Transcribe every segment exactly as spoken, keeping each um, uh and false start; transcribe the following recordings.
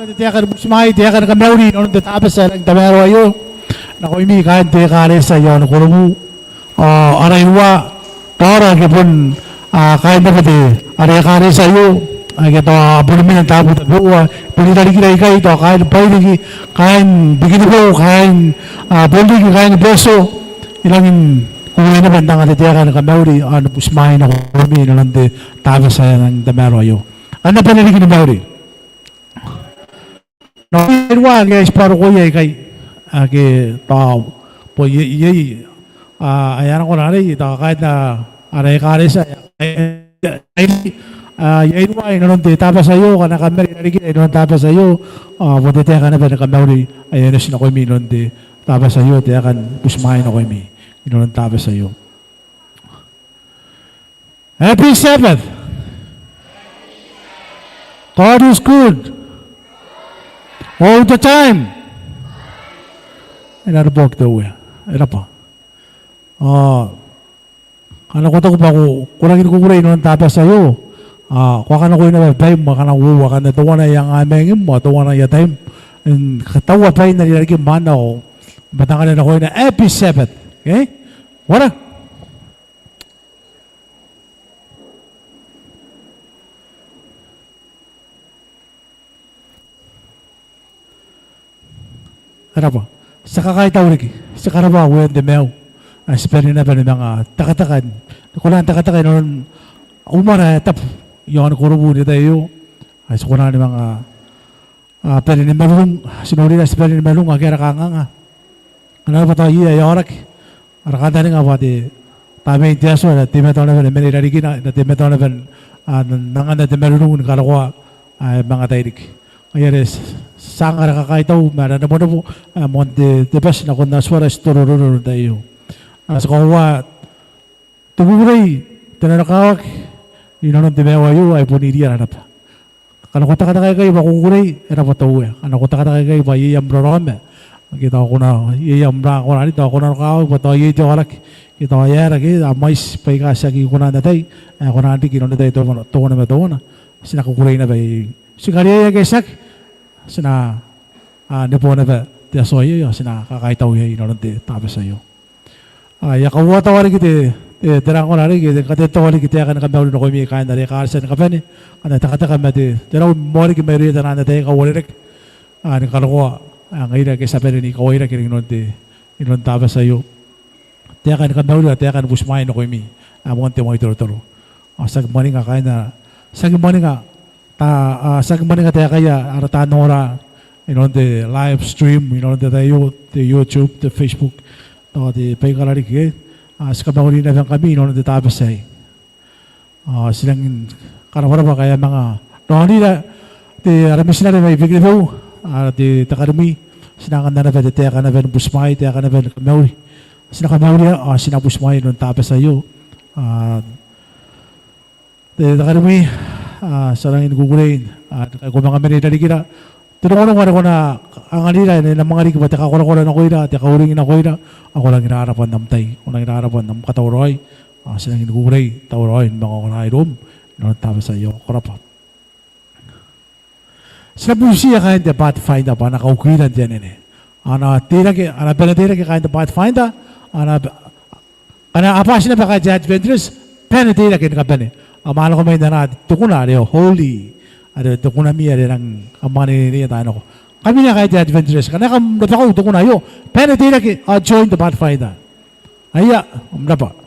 te taeka ni butimwai, taeka ni kamauri inanon te Tabati ae rangi n tamaroa aio nakoimi kaain te ekaretia i aon Korobu. Ao ara irua, raora ake bon, a, kaain naba te, ara ekaretia aio, ake tao a boni mena n taabo tabeua, boni irarikira ikai, tao kaain Bairiki, kaain Bikenibeu, kaain, a, Bonriki, kaain Betio, I rangi ni kukurei naba n anga te taeka ni kamauri ao ni butimwai nakoimi inanon te Tabati ae rangi n tamaroa aio. Kam na bane riki ni mauri. Nakoia irua ake a tibwa rokoia ikai, ake tao bon iai, iai, a, ae a nako n arei, tao kaain ara ekaretia, a, iai irua inanon te Tabati aio, ngkana kam mena irarikira inanon te Tabati aio, a, bon te taeka naba ni kamauri ae I onoti nakoimi inanon te Tabati aio, taeka ni butimwai nakoimi inanon te Tabati aio. Happy Sabbath. God is good. All the time. E na reboki te Uea. E raba. A, ngkana ko taku bwa ko, ko rangi ni kukurei inanon te Tabati aio, a, ko a kanakoi naba baim, a, ngkana uoua, ngkana teuana aia angamaingim, a, teuana aia taim, n kataua bain are i rarikim ao matangare nakoina. Happy Sabbath. Okay? Uara? E raba. Ti a kakaitau riki. Ti karabwa Uean te maiu ae ti bane naba ni manga tekateka, ni kona n tekateka inanon umara ae tabu i aon Korobu n te tai aio, ae ti kona ni manga, a, bane ni marurung. Ti noria ti bane ni marurung, akea ara kanganga. Ngkana arona bwa tao iai ae aoraki, ara kantaninga bwa te tamnein te Atua e na teimatoa naba ni mena irarikina, e na teimatoa naba n, a, n anganna te marurung ni karokoa ae manga tai riki. Ngaia are ti, ti anga ara kakaitau ma ara nebonebo, a, moan te, te bati nakon Atuara ae ti toro rororo n te tai aio. A, ti kakoaua te kukurei, te nanokawaki inanon te maiu aio ae bon iriana naba. Ngkana ko tekateka ikai bwa ko kukurei, e raba te Uea. Ngkana ko tekateka ikai bwa iai am raraoma, ke tao ko na, iai am ra, ko na ri, tao ko nanokawaki bwa tao iai te aoraki, ke tao e aera, ke a mwaiti baika ti aki kona n atai, ae ko na riki inanon te tai teuana, teuana ma teuana. Ti na kukurei naba iai. Ti kariaia ake tiaki, ti na, a, neboa naba te Atua iai, ao ti na kakaitau iai inanon te Tabati aio. A, I a kauataoa riki te, te, te rangona arei, ke te, kateteua riki taeka ni kamauri nakoimi kaain are ekaretia ni kabane, a na tekateka ma te, te rau moa riki mairouia taan ataei aika uarereke, a, ni karokoa, a, ngaira ake ti a bane n ikawairake riki inanon te, inanon te Tabati aio. Taeka ni kamauri, a, taeka ni butimwai nakoimi, a, moan te mwaitirotiroa. A, ti aki mwaninga kaain, a, ti aki mwaninga, ta, a, ti aki mwaninga taekaia ara taan nora inanon te live stream, inanon te tai aio, te YouTube, te Facebook, tao te baikara riki, e. A, ti kamauri naba ngkami inanon te Tabati aei. A, ti rangi ni karabwarabwa ngkai a manga raonira te, ara mitinare mai Bikenibeu, a, te, te karimwi, ti na anganna naba te taeka naba ni butimwai, taeka naba ni kamauri. Ti na kamauria, a, ti na butimwai inanon te Tabati aio. A, te, te karimwi, a, ti a rangi ni kukurei, a, ngkai ko manga mena irarikira. Te rongorongo are ko na anganira e na manga riki bwa te kakorakora nakoira, te kauring nakoira, ao ko rangi n rarabwa n am tai, ko rangi n rarabwa n am katauraoi, a, ti rangi ni kukurei, tauraoi ni manga ongora iroum inanon te Tabati aio, ko rabwa. Ti na butiia kaain te Pathfinder bwa a na kaukira n te anene. A na teirake, a na bane n teirake kaain te Pathfinder, a na, ngkana a bati naba kaain te Adventist, bane n teirake ni kabane. A manga nako mai n ana te kuna are holy, are te kunami are e rang, a manga nene, nene tainako. Ngkami naba kaain te Adventist, ngkana kam rabakau te kuna aio, bane n teirake, a join te Pathfinder. Aia, kam rabwa.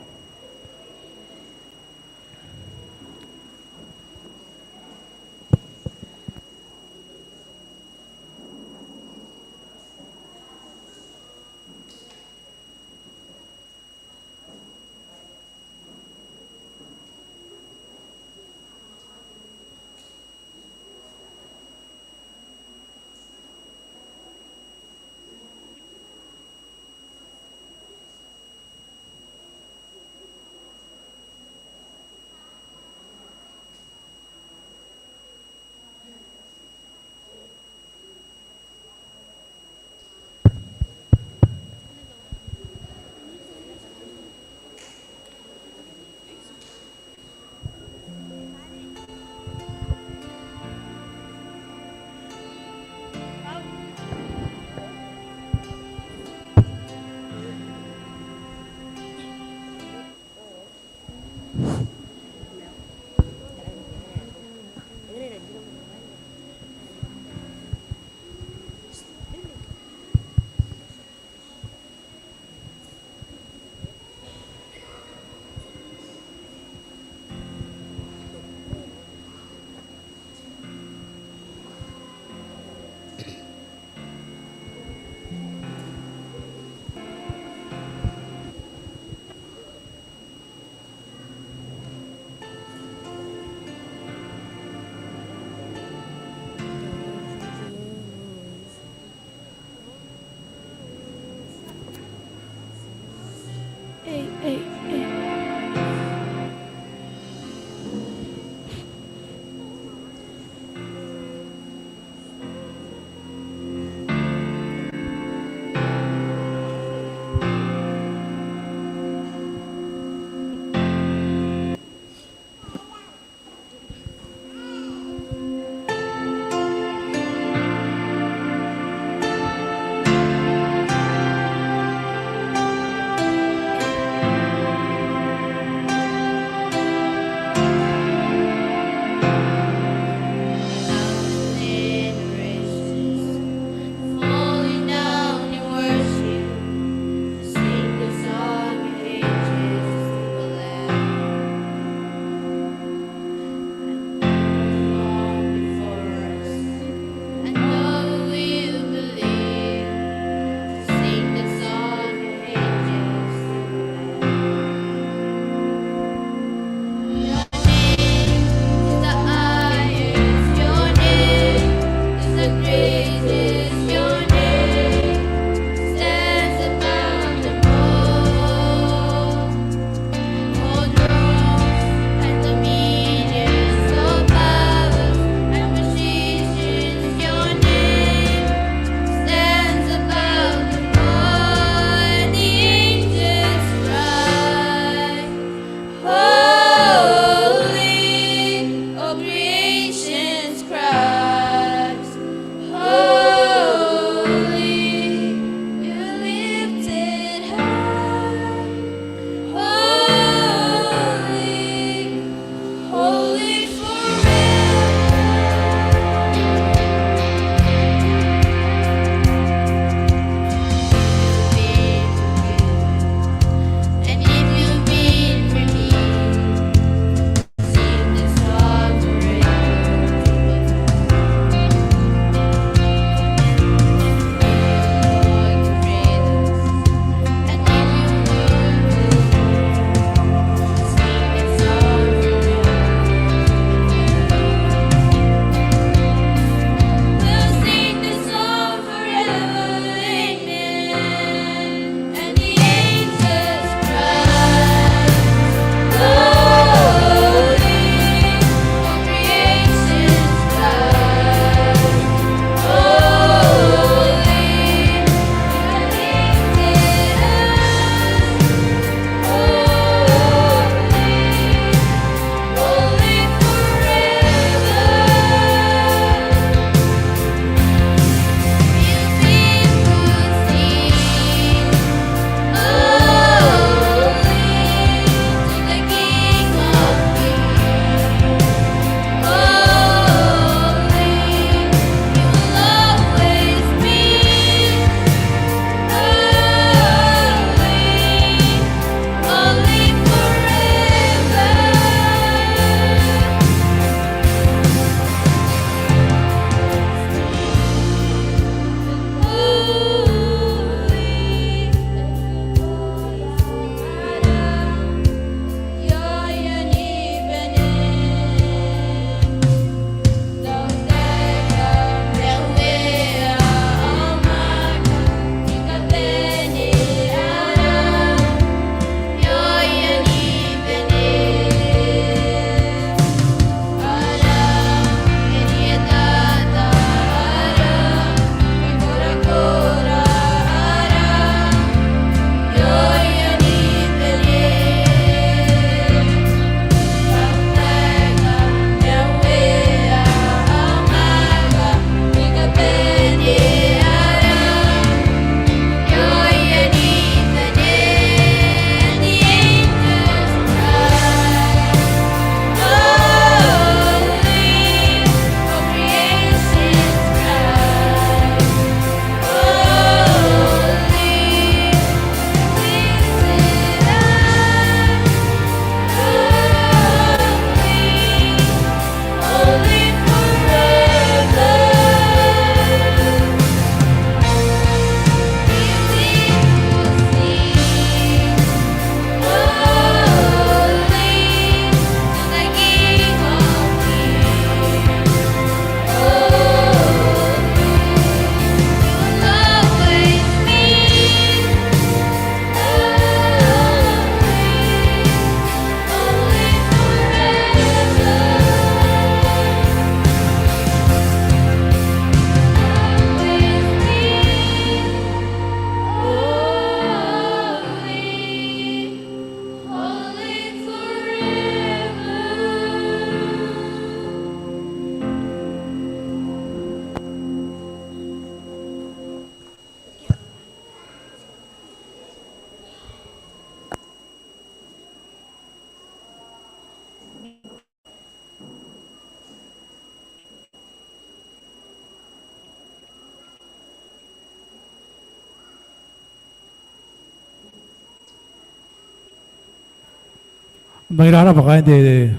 N tangira naba kaain te,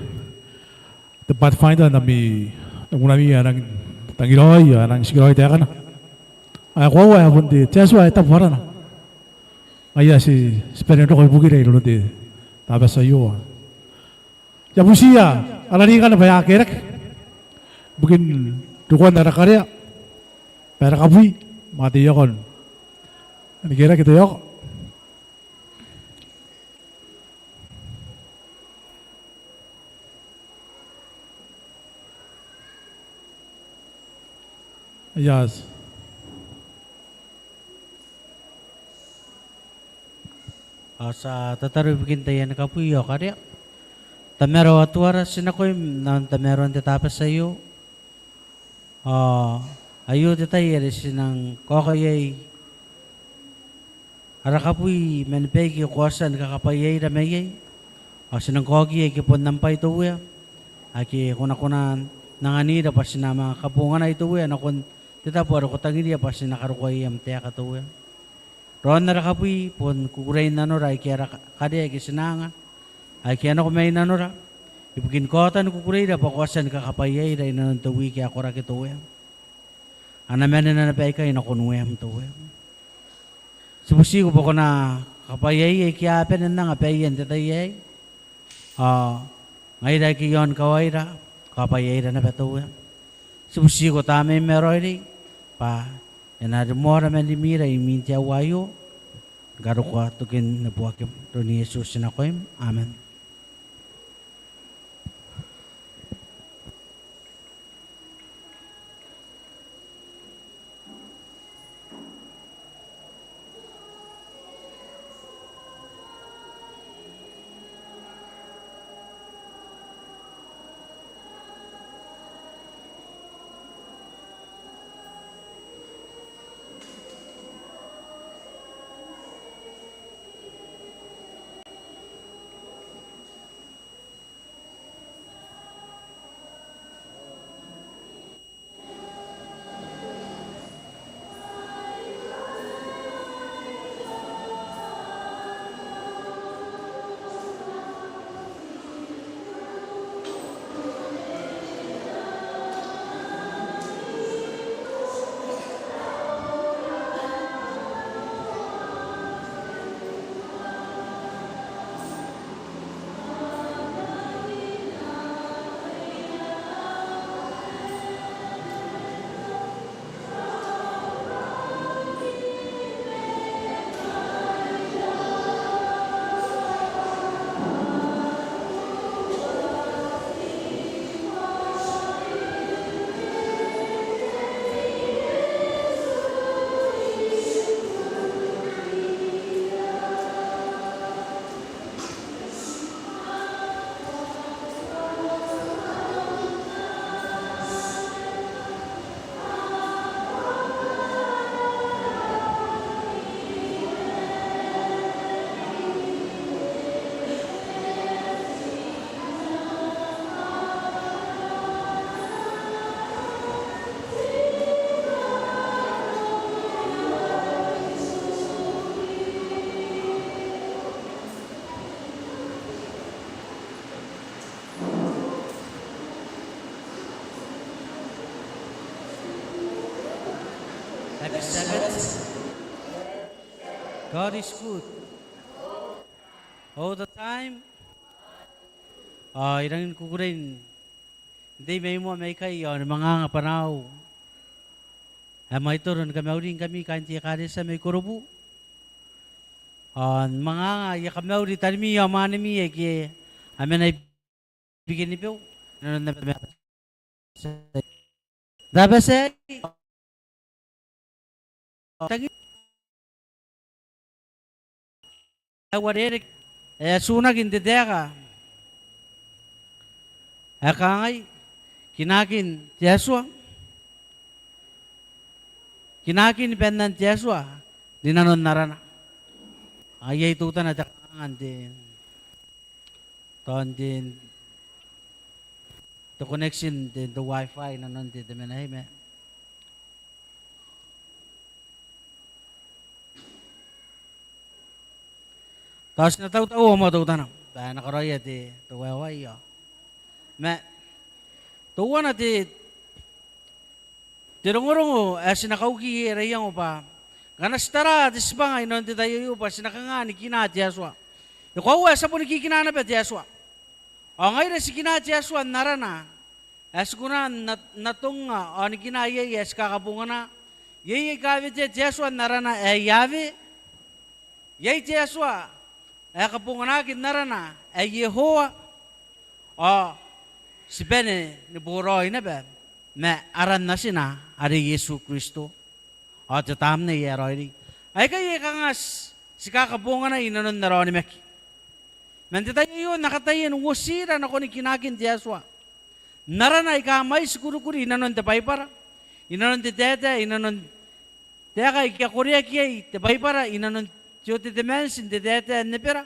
te Pathfinder n ami, n ami, a nang tangiraoi, a nang tikiraoi taekana. Ae koaua ae bon te, te Atua ae tabu arana. Ngaia ti, ti bane n roko ibukira iroun te Tabati aio. I a butiia ara ringana bwa e a kerake ibukin rokoan ara karea bwa e na kabwi ma te iakon. Ni kerake te iakon. Yes. Ao ti a tataro ibukin taian kabwi ao karea. Tamara ao Atuara, ti nakoim n aron tamaroan te Tabati aio. Ao aio te tai are ti nang kaoka iai ara kabwi man baike ko a tia ni kakabwaiaira mai iai. Ao ti nang kaokia aike bon am bwai te Uea, ake ko na kona n anganira bwa ti na manga kabonganai te Uea nakon te tabo are ko tangiria bwa ti na karokoa iai am taeka te Uea. Raon ara kabwi bon kukurein nanora aike ara ka-, karea aike ti na anga, aike a nako mai nanora, ibukin kaotan kukureira bwa ko a tia ni kakabwaiaira inanon te wiki ae koraki te Uea. A na manena naba aikai nakon Ueam te Uea. Ti butiko bwa ko na kakabwaiaia aike a bane n anga baiia n te tai aei. Ao ngaira aike i aon kawaira, kakabwaiaira naba te Uea. Ti butiko Tamneim ae raoiroi bwa e na rimoara man rimwira imwin te aoa aio. Karokoa tokin neboakim. Iroun Iesu ti nakoim. Amen. Happy Sabbath. God is good. All the time. Ao I rangi ni kukurei n tei mai moa maikai ao ni manga anga bwanaau ae mwaitoro ni kamauri ngkami kaain te ekaretia mai Korobu. Ao ni manga anga aia kamauri tarimi ao mwanemi aike a mena i Bikenibeu, inanon am tabati. Tabati aei. Tangiri. Ae uarereke, e atunaki n te taeka ae kangai, kinakin te Atua. Kinakin bannan te Atua rinanon arana. Ao iai teutana te kanganga n te, tao n te, te connection n te, te wifi inanon te, te mena aei ma. Tao ti na tautaua moa teutana. Tao e na karaoia te, te waewae. Ma teuana te, te rongorongo ae ti na kauki iai ara iango bwa ngkana ti tara te tibwanga inanon te tai aio bwa ti na kanga ni kina te Atua. E koaua ae ti a boni kikina naba te Atua. Ao ngaira ti kina te Atua n arana ae ti kona n at-, n atongnga ao ni kina iai ae ti kakabongana. Iai aika wetea te Atua n arana ae Iawe. Iai te Atua ae kabonganaki n arana ae Iehova. Ao ti bane ni boraoi naba ma aran natina are Iesu Kristo. Ao te Tamnei ae raoiroi. Aikai aika kanga ti, ti kakabonganai inanon ara onimaki. Ma n te tai aio N na kataia n uotira nakon kinakin te Atua n arana aika mwaiti kurikuri inanon te Baibara, inanon te taetae, inanon taeka aika koreaki iai te Baibara, inanon te Old Testament n te taetae n Ebera.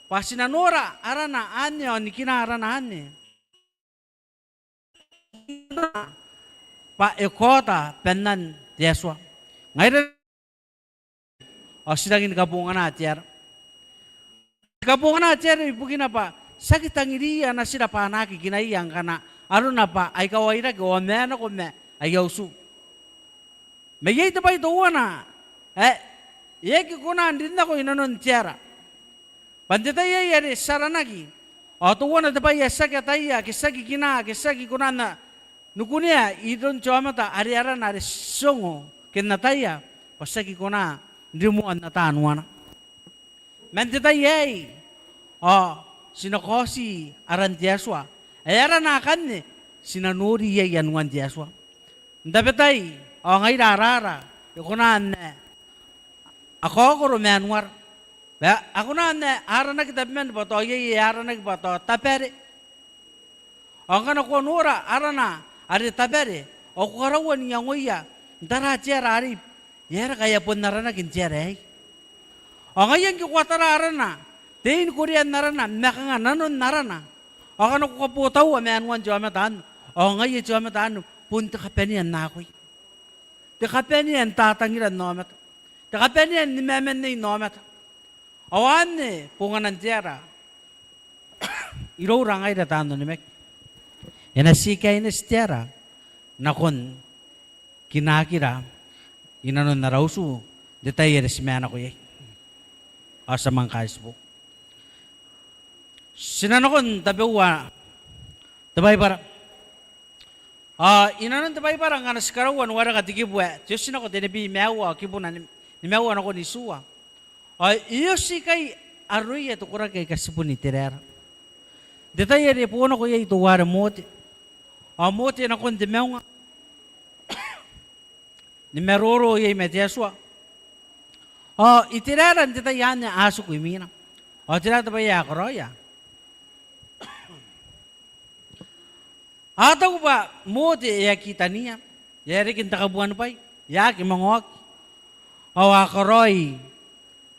Bwa ti na nora arana anne ao ni kina arana anne. Bwa e kaota bannan te Atua. Ngaira ao ti rangi ni kabongana te ara. Ti kabongana te ara ibukina bwa tiaki tangiriia natira bwa a na aki kinaia ngkana arona bwa aika wairake ao a mwananga ma aia utu. Ma iai te bwai teuana ae e aki kona n rin nako inanon te ara. Bwa n te tai aei are ti aranaki, ao teuana te bwai ae ti aki ataia, ke ti aki kina, ke ti aki kona n na, ni kunea iroun te aomata are arana are ti ongo ke n ataia, bwa ti aki kona n rimoa n ata anuana. Ma n te tai aei ao ti na kaoti aran te Atua ae arana akanne ti na nori iai anuan te Atua. N tabetai ao ngaira ara ara e kona n ae a kaokoro ma anuara. Bwa a kona n ae a aranaki tabeman bwa tao iai ae aranaki bwa tao Tabare. Ao ngkana ko a nora arana are Tabare ao ko karaua n iangoia n tara te ara arei, e aera ngkai e a bon aranaki n te ara aei. Ao ngaia ngke ko a tara arana, tein korean arana ma kanga nanon arana, ao ngkana ko kabotaua ma anuan te aomata anne, ao ngaia te aomata anne bon te kabanea n akoi, te kabanea n tatangiran aomata, te kabanea ni mamannei n aomata. Ao anne bonganan te ara iroura ngaira taan onimaki. E na tii kaineti te ara nakon kinakira inanon ara utu n te tai are ti maenako iai. Ao ti a manga kaitibo. Ti na nakon tabeua te Baibara. Ao inanon te Baibara ngkana ti karaua n wareka te kibu ae te Otinako tenibwi ma aua ao kibuna ni, nimaua nakon itiua, ao e oti ikai aroia te koraki aika tibun Iteraera. N te tai are e bo nako iai teuare Mote, ao Mote nakon te maunga ni maroro iai ma te Atua. Ao Iteraera n te tai anne a tiku imwina. Ao tera te bwai ae a karaoia? A taku bwa Mote e aki tania, e a reke n te kabuanibwai, e a aki manga oki. Ao a karaoi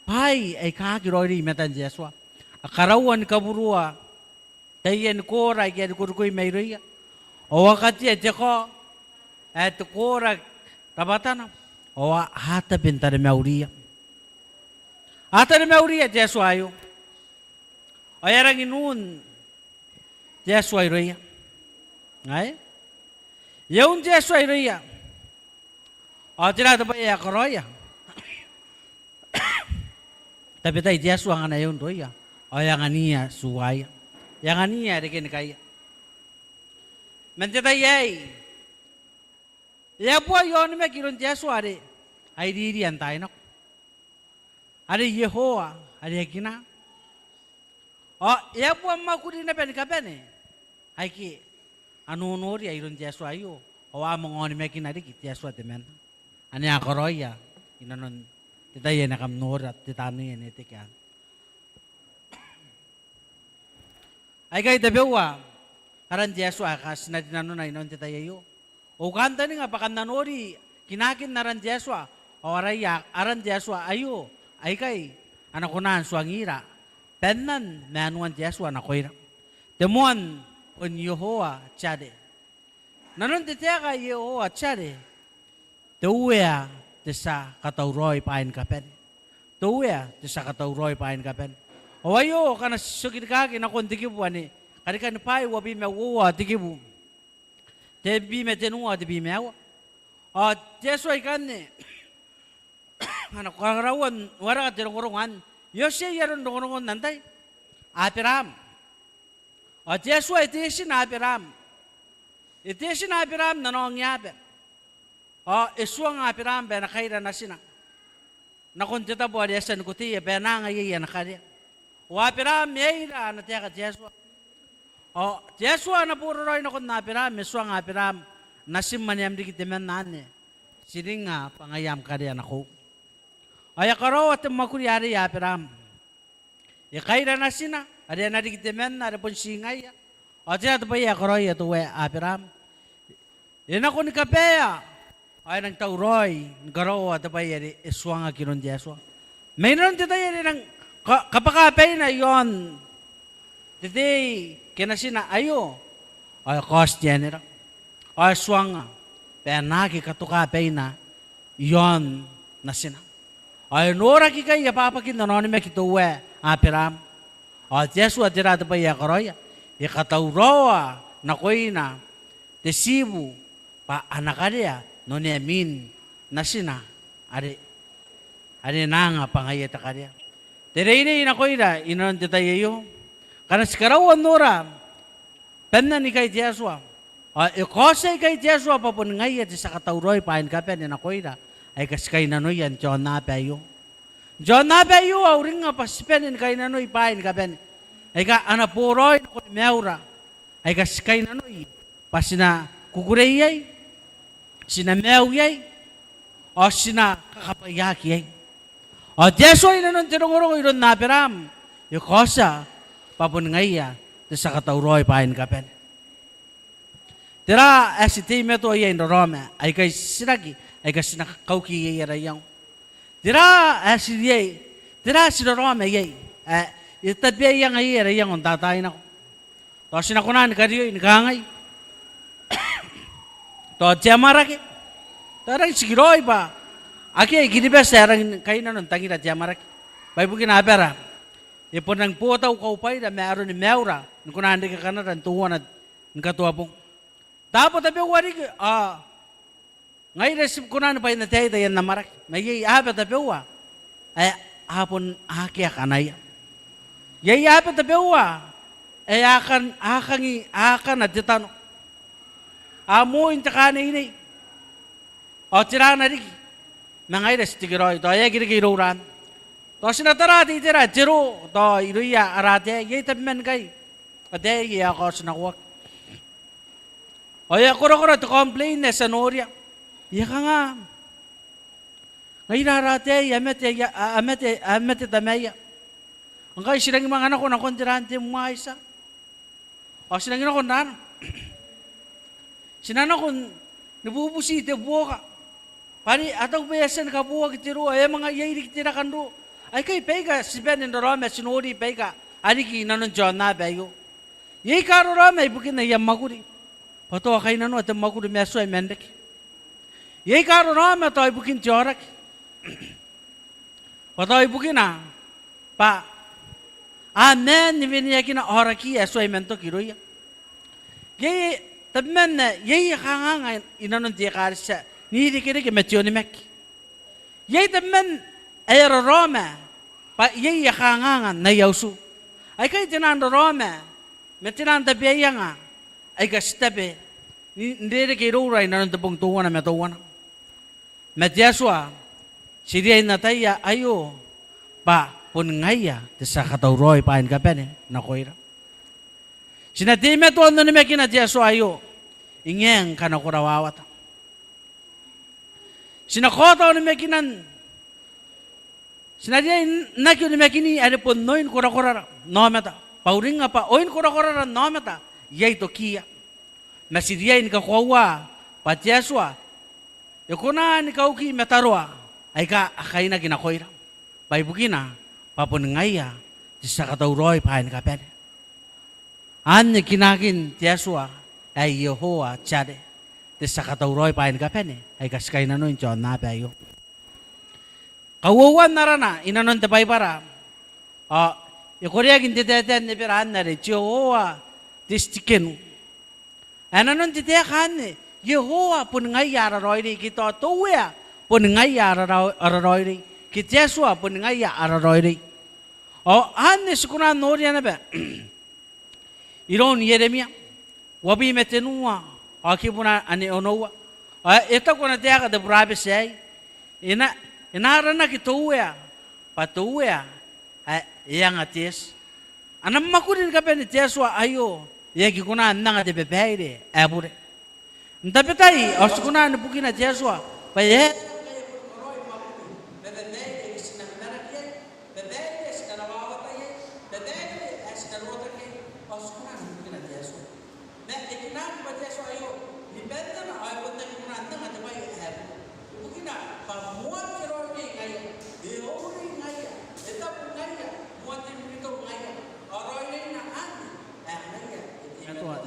bwaai aika aki raoiroi i matan te Atua. A karaua ni kaburua taian koora aika a rikorikoi mairouia, ao a katea te kao ae te koora rabwatana, ao a tabe n taromauria. A taromauria te Atua aio. Ao e a rangi n un te Atua irouia. Ae? E a un te Atua irouia. Ao tera te bwai ae a karaoia? Tabetai te Atua ngkana e un irouia, ao e anganiia tuaia, e anganiia ae reke ni kaia. Ma n te tai aei e a buai ao onimaki iroun te Atua are a iriria n taai nako, are Iehova, are e kina. Ao e a bua mwakuri naba ni kabane aike a nonoria iroun te Atua aio, ao a manga onimakina riki te Atua temanna ane a karaoia inanon te tai ae kam nora te taneian eteke anne. Aikai tabeua aran te Atua aika ti na rinanona inanon te tai aio. Au kantaninga bwa kam na nori kinakin aran te Atua, ao araia aran te Atua aio aikai a na kona n tuangira bannan ma anuan te Atua nakoira. Te moan bon Iehova Jare. Nanon te taeka Iehova Jare, te Uea te tia katauraoi bwaai ni kabane. Te Uea te tia katauraoi bwaai ni kabane. Ao aio ngkana ti oki rikaaki nakon te kibu anne, Karikani bwai uabwi ma uoua ao te kibu tebwi ma tenua ao tebwi ma aua. Ao te Atua ikanne, ana karaua n wareka te rongorongo anne, e otiai aron rongorongon antai? Aberaam. Ao te Atua e tetina Aberaam. E tetina Aberaam n ana aonnaba. Ao e tuanga Aberaam bwa e na kaira natina nakon te tabo are e a tia ni koteia bwa e na anga iai ana karea. Ao Aberaam e aira ana taeka te Atua. Ao te Atua ana boraraoi nakon Aberaam, e tuanga Aberaam, natim ane am riki temanna anne, tiringa bwa ngaia am karea nakoiu. Ao e a karaoa te mwakuri arei Aberaam. E kaira natina are ana riki temanna are bon tii ngaia. Ao tera te bwai ae e karaoia teuae Aberaam? E nako ni kabaea ao e nang tauraoi ni karaoa te bwai are e tuangaki iroun te Atua. Ma inanon te tai are e nang ka-, kabwaka baina iaon te tei ke natina aio, ao e kaoti te anera. Ao e tuanga bwa e na aki katoka baina iaon natina. Ao e noraki ikai abwabwakin ana onimaki teuae Aberaam. Ao te Atua tera te bwai ae e karaoia? E katauraoa nakoina te tiibu bwa ana karea n onea mwin natina are, are e na anga bwa ngaia te karea. Te reirei nakoira inanon te tai aio, ngkana ti karaua n nora bannan ikai te Atua, ao e kaotia ikai te Atua bwa boni ngaia te tia katauraoi bwaai ni kabane nakoira aika ti kainnanoia n te aonnaba aio. N te aonnaba aio ao uringnga bwa ti bane ni kainnanoi bwaai ni kabane aika a na boraoi nakoni maiura aika ti kainnanoi bwa ti na kukurei iai, ti na maiu iai, ao ti na kakabwaiaki iai. Ao te Atua inanon te rongorongo iroun Aberaam, e kaotia bwa boni ngaia te tia katauraoi bwaai ni kabane. Tera ae ti teimatoa iai n raraoma aikai titiraki aika ti na kauki iai ara iango? Tera ae ti riai, tera ae ti raraoma iai ae e tabeaianga iai ara iango n taai nako? Tao ti na kona ni karioi ni kangai, tao te amwarake. Tao e rangi n tikiraoi bwa akea I-Kiribati ae rangi ni kainnano n tangira te amwarake. Bwa ibukina abara e bon rangi n botau kaubwaira ma aroni maiura ni kona n reke kanara n teuana ni katoa bong. Taabo tabeua riki ao ngaira ti kona ni bwainnatai taian amwarake. Ma iai aaba tabeua ae a bon akea kanaia. Iai aaba tabeua ae a kan, a kangi, a kana te tano. A moi n te kaneinei. Ao tera riki? Ma ngaira ti tekeraoi, tao e aki reke iroura. Tao ti na tara te itera ae te roo, tao irouia ara ataei, iai tabeman ngkai ataei aika a kaotinakoaki. Ao e a korakora te complain ae ti a noria. E kanga ngaira ara ataei, a mate, a, a mate, a mate tamaia. Ngkai ti rangi manga nako nakon te ran te mwaiti. Ao ti nangi nako n rana. Ti na nako ni bubuti te buoka. Bwa are a taku bwa e a tia ni kaboaki te roo, e a manga iai riki te raka n roo. Aikai baika ti bane n raraoma ti nori baika a riki inanon te aonnaba aio. Iai kararaoma ibukin aia mwakuri bwa tao a kainnanoa te mwakuri ma tuai man reke. Iai kararaoma tao ibukin te aoraki bwa tao ibukina bwa a maan ni weneakina aorakiia ae tuai man toki irouia. Iai tabeman ae iai aia kanganga inanon te ekaretia n irekereke ma te onimaki. Iai tabeman ae a raraoma bwa iai aia kanganga n aia utu. Aikai taian raraoma ma taian tabeaianga aika ti tabe n, n rereke iroura inanon te bong teuana ma teuana. Ma te Atua, ti riai n ataia aio bwa bon ngaia te tia katauraoi bwaai ni kabane nakoira. Ti na teimatoa n onimakina te Atua aio, e ngae ngkana ko rawawata. Ti na kaota onimakinan, ti na riai n aki onimakini are bon oin korakorara n aomata. Bwa uringnga bwa oin korakorara n aomata iai tokiia. Ma ti riai ni kakoaua bwa te Atua e kona ni kauki mataroa aika a kainaki nakoira. Bwa ibukina bwa bon ngaia te tia katauraoi bwaai ni kabane. Anne kinakin te Atua ae Iehova Jire, te tia katauraoi bwaai ni kabane aika ti kainnanoi n te aonnaba aio. Kauoua n arana inanon te Baibara ao E koreaki n te taetae n Ebera anne are Jehoa Tsidkenu. Ae nanon te taeka anne, Iehova boni ngaia ara raoiroi, ke tao te Uea boni ngaia ara rao-, ara raoiroi, ke te Atua boni ngaia ara raoiroi. Ao anne ti kona n noria naba iroun Ieremia uabwi ma tenua ao kibuna ane onoua. Ao e taku ana taeka te burabeti aei, e na, e na aranaki te Uea bwa te Uea ae e anga te eti. Ana mwakuri ni kabane te Atua aio, e aki kona n anga te babaire ae bure. N tabetai ao ti kona ni bukina te Atua bwa e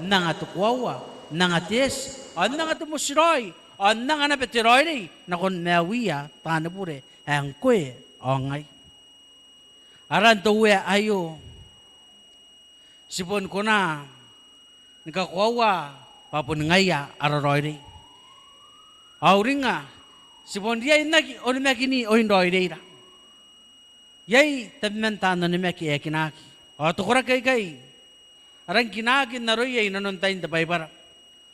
N anga te koaua, n anga te eti, ao n anga te motiraoi, ao n anga naba te raoiroi nakon maiuia taani bure ae ngkoe ao ngai. Aran te Uea aio, ti boni kona ni kakoaua bwa boni ngaia ara raoiroi. Ao uringnga, ti bon riai n aki onimakini oin raoiroira. Iai tabeman taan onimaki ae kinaaki. Ao te koraki aikai a rangi kinaaki n aroia i nanon tain te Baibara.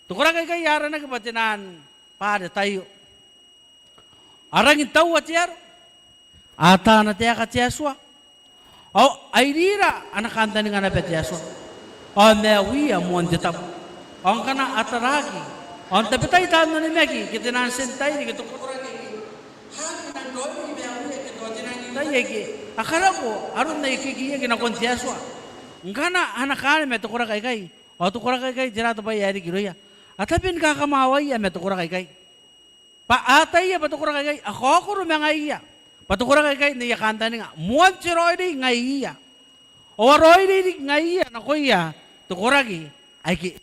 Te koraki aikai a aranaki bwa te naan bwa are taio. A rangi n taua te aro, a ata ana taeka te Atua, ao a irira ana kantaninga naba te Atua, ao maiuia moan te tabo. Ao ngkana a taraaki, ao n tabetai taan onimaki ke te naan Tientaire ke te koraki aike a aki nang raoiroi maiuia ke tao te nang tai aike a karako aron ae kekeiaki nakon te Atua. Ngkana a na kaane ma te koraki aikai, ao te koraki aikai tera te bwai ae riki irouia? A tabe ni kakamawaia ma te koraki aikai. Bwa a ataia bwa te koraki aikai a kaokoro ma ngaiia. Bwa te koraki aikai n aia kantaninga moan te raoiroi ngaiia. Ao a raoiroi riki ngaiia nakoia te koraki aike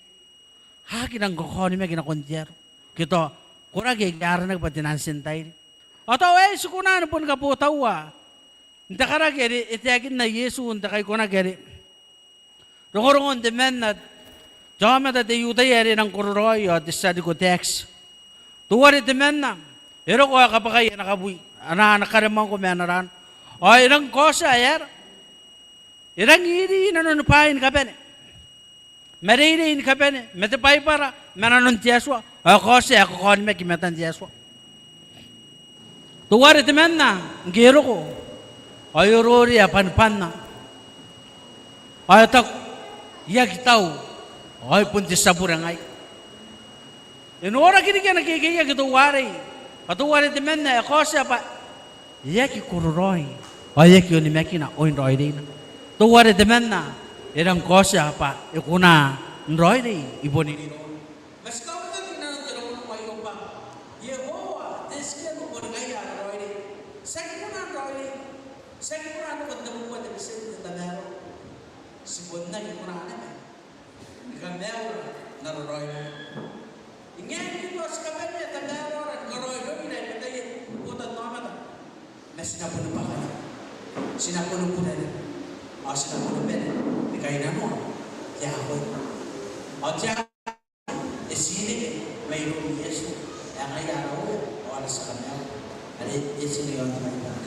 a aki nang kakaonimaki nakon te aro, ke tao koraki aike a aranaki bwa te naan Tientaire. Ao tao aei ti kona ni boni kabotaua n te karaki are e taekinna Iesu n te Kaikonaki are rongorongon temanna te aomata te I-Iutaia are e nang kororaoi ao te tia riko tax. Teuare temanna e roko ao e kabwakai ana kabwi, ana, ana karemangko ma ana raana. Ao e rangi kaotia ae aera? E rangi iri i nanoni bwaai ni kabane ma reirei ni kabane ma te Baibara ma nanon te Atua, ao e kaotia ae kakaonimaki i matan te Atua. Teuare temanna ngke e roko ao e ororea bwanibwanna ao e taku, I aki tau, ao I bon te tia bure ngai. E noraki riki ana kekeiaki teuarei, bwa teuare temanna e kaotia bwa e aki kororaoi ao e aki onimakina oin raoiroina. Teuare temanna e rangi kaotia bwa e kona n raoiroi i bon irirouna. Ma ti kaotaki i nanon te rongorongo aio bwa Iehova Tsidkenu boni ngaia ara raoiroi. Ti aki kona n raoiroi, ti aki kona n roko n tebubua te betienti n tamaroa. Ti bon aki kona naba ni kamaiuira n ara raoiroi. E ngae ngke tao ti kabanea tamaroara ni karaoiroira i mataia te botannaomata, ma ti na boni bwakana, ti na boni kurena, ao ti na boni bane ni kainnanoa te akoi. Ao te akoi e tii reke mairoun Iesu ae ngaia ara Uea ao ara tia Kamaiu, are e tii reke i aon te Baibara.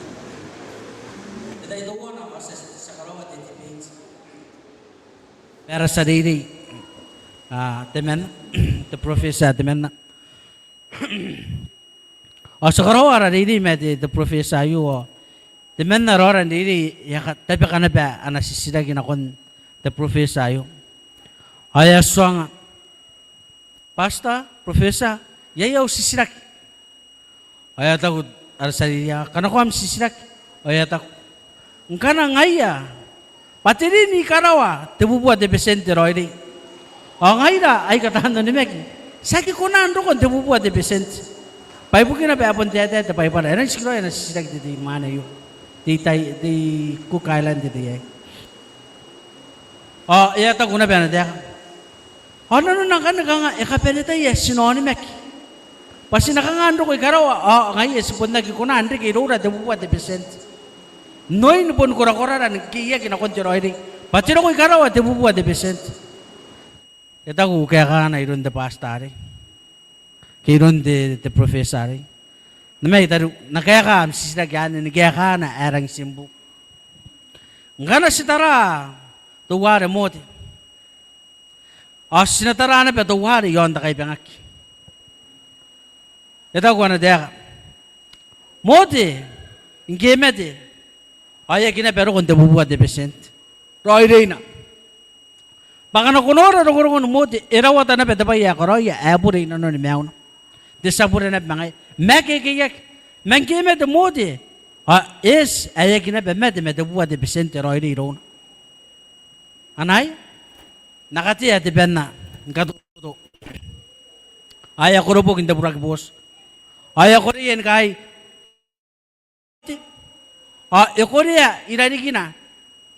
Te tai teuana ao ti a, ti a karaoa te debate ma ara tia reirei, a, temanna, te professor temanna. Ao ti a karaoa ara reirei ma te, te professor aio, ao temanna raora n reirei e a ka, tabeka naba ana titiraki nakon te professor aio. Ao e a tuanga, Pastor, professor, iai au titiraki. Ao e a taku ara tia reirei, kanakoa am titiraki. Ao e a taku, ngkana ngaia bwa te rin i karawa tebubua te betienti te raoiroi, ao ngaira aika taan onimaki ti aki kona n roko n tebubua te betienti. Bwa ibukina bwa e bon taetae te Baibara. E rangi n tikiraoi ana titiraki te tei mwaane aio, te I-Tai, te I-Cook Island te tei aei. Ao e a taku naba ana taeka, ao nanona ngkanne kanga e kabanetai ae ti na onimaki bwa ti na kanga n roko i karawa, ao ngaia ti bon aki kona n reke iroura tebubua te betienti. N oin boni korakorara ni kekeiaki nakon te raoiroi bwa te roko i karawa tebubua te betienti. E taku kaekaana iroun te pastor arei ke iroun te, te professor arei. N na mai tariu, N na kaeka am titiraki anne ni kaekaana ae rangi timbung. Ngkana ti tara teuare Mote, ao ti na tara naba teuare i aon te kaibangaki. E taku ana taeka, Mote ngke e mate ao e aki naba roko n tebubua te betienti raoiroina. Bwa ngkana ko nora rongorongon Mote, e rawata naba te bwai ae karaoia ae bure i nanoni maiuna, te tia bure naba ma ngaia. Ma e kekeiaki, ma ngke e mate Mote ao e eti ae e aki naba mate ma tebubua te betienti raoiroi irouna. Anai, N na katea te banna ni katoto ao e a koroboki n te buraki booti ao e a koreia ni kaai, ao e korea i rarikina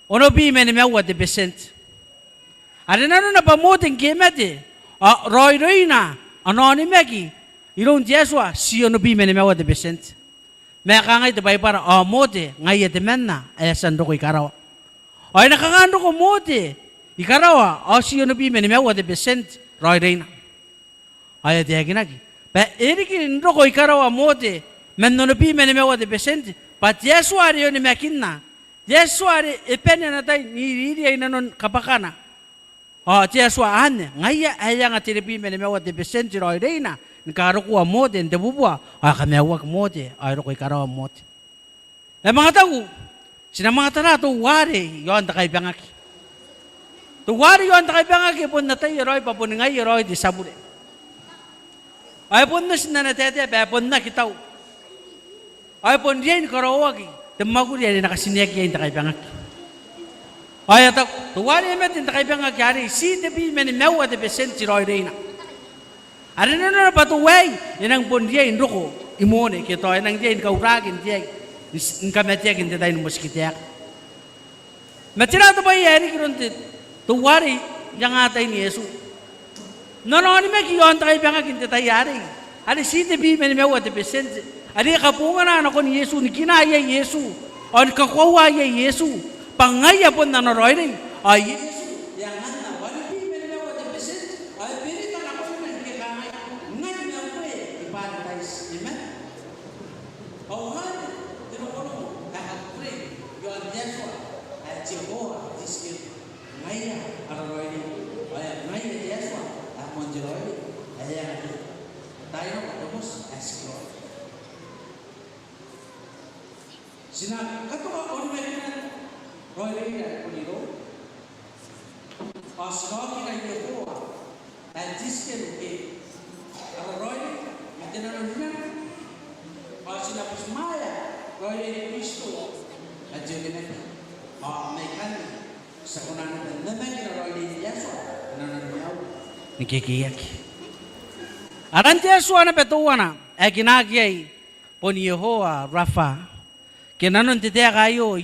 onobwi ma nimaua te betienti. Are nanona bwa Mote ngke e mate ao raoiroina ana onimaki iroun te Atua ti onobwi ma nimaua te betienti. Ma e kangai te Baibara, ao Mote ngaia temanna ae e a tia n roko i karawa. Ao e na kanga n roko Mote i karawa ao ti onobwi ma nimaua te betienti raoiroina? Ao e taekinaki bwa e riki n roko i karawa Mote man onobwi ma nimaua te betienti bwa te Atua are e onimakinna, te Atua are e bane ana tai n iriria i nanon kabwakana. Ao te Atua anne ngaia ae e anga tenibwi ma nimaua te betienti raoiroina ni karokoa Mote n tebubua, ao e kamaiuaki Mote ao e roko i karawa Mote. E manga taku, ti na manga tara teuare i aon te kaibangaki. Teuare i aon te kaibangaki e bon ataia raoi bwa boni ngaia raoi te tia bure. Ao e bon oti n ana taetae bwa e bon aki tau. Ao e bon riai ni karaoaki te mwakuri are e na katineaki iai n te kaibangaki. Ao e a taku, teuare e mate n te kaibangaki arei ti tebwi ma nimaua te betienti raoiroina. Are nanona bwa teuaei e nang bon riai n roko i mone ke tao e nang riai ni kauraki n te ai, ni, ni kamateaki n te tai ni motikitaeka. Ma tera te bwai ae riki iroun te, teuare i angatai n Iesu? N ana onimaki i aon te kaibangaki n te tai arei, are ti tebwi ma nimaua te betienti, are e kabongana nakon Iesu, ni kina iai Iesu ao ni kakoaua iai Iesu bwa ngaia bon ana raoiroi. Ao Iesu e anganna onobwi ma nimaua te betienti ao e berita nakoina ngke e kangai, ngai ma ngkoe i Barataiti. Amen. Ao anne te rongorongo ae kakukurei i aon te Atua ae Jehoa Tisikenu. Ngaia ara raoiroi, ao ngaia te Atua ae moan te raoiroi ae e anga te tainako te moti ae tikiraoi. Ti na katoka onimakinan raoiroira ae bon iroura. Ao ti na okira Iehova ae Tisikenu ke ara raoiroi ma te nanonimaki. Ao ti na butimwaea raoiroin Kristo ae te onimaki. Ao mai ikanne ti a kona naba n namakina raoiroin te Atua, nanona maiura ni kekeiaki. Aran te Atua naba teuana ae kinaaki iai bon Iehova Rafa. Ke nanon te taeka aio,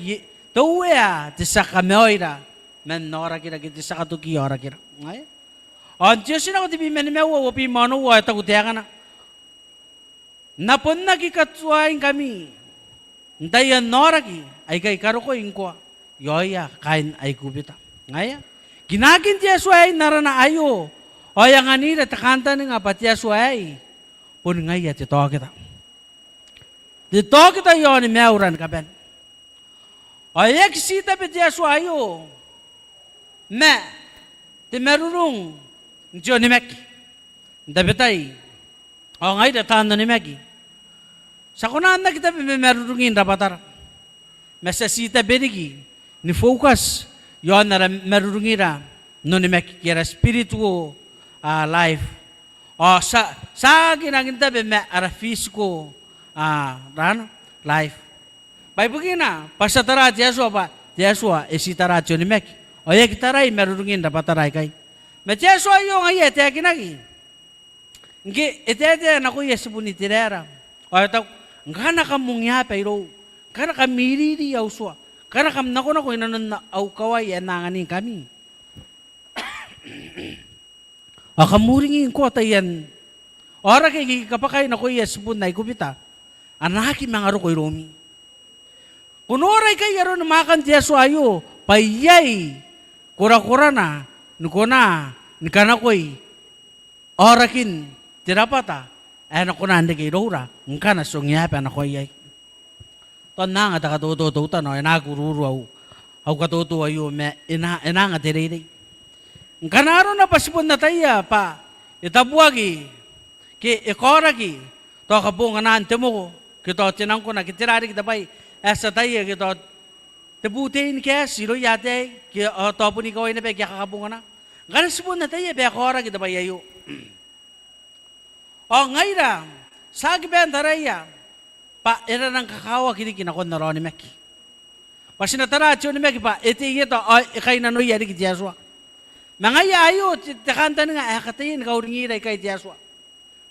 te Uea te tia kamaoira man aorakira ke te tia katoki aorakira. Ao n te Otinako tebwi ma nimaua, uabwi ma onoua, e taku taekana, N na bon aki katuaingkami n taian aoraki aika I karokoi ngkoa i aoia kaain Aikubita. Ngaia, kinaakin te Atua aei n arana aio, ao e anganira te kantaninga bwa te Atua aei boni ngaia te taokita. Te taokita i aoni maiura ni kabane. Ao e aki tii tabe te Atua aio ma te marurung n te onimaki n tabetai. Ao ngaira taan onimaki ti a kona n aki tabe ma marurungin rabwatara, ma ti a tii tabe riki ni focus i aon ara marurungira n onimaki ke ara spiritual, ah, life. Ao ti a, ti a aki rangi n tabe ma ara physical, ah, rana, life. Bwa ibukina bwa ti a tara te Atua bwa te Atua e tii tara te onimaki ao e aki tarai marurungin rabwatara aikai. Ma te Atua aio ngaia e taekinaki ngke e taetae nakoia tibun Iteraera ao e taku, ngkana kam ungiaba irou, ngkana kam iriiri au tua, ngkana kam nakonako i nanon au kawai ae N na anganingkami, ao kam uringi ngkoa taian aoraki aike I kabwakai nakoia tibun Aikubita, a na aki manga roko iroumi. Ko nora ikai aroni mwaakan te Atua aio bwa iai korakorana ni kona ni kanakoi aorakin te rabwata ae e na kona n reke iroura ngkana ti ongeaba nako iai. Tao N na anga te katoto teutana ao e na aki uruuru au, au katoto aio ma e na, e na anga te reirei. Ngkana arona bwa ti bon ataia bwa e tabuaki ke e kaoraki tao kabonganaan te moko ke tao te nangkona ke tera riki te bwai ae ti ataia ke tao te butane ni kaeti irouia ataei ke ao tao bon ikawai naba aika a kakabongana. Ngkana ti bon ataia bwa e kaoraki te bwai aio ao ngaira ti aki bae n taraia bwa e na rang kakawaki riki nakon ara onimaki. Bwa ti na tara te onimaki bwa e tei eta ao e kainnanoia riki te Atua. Ma ngaia aio te, te kantaninga ae e kataia ni kauringira ikai te Atua.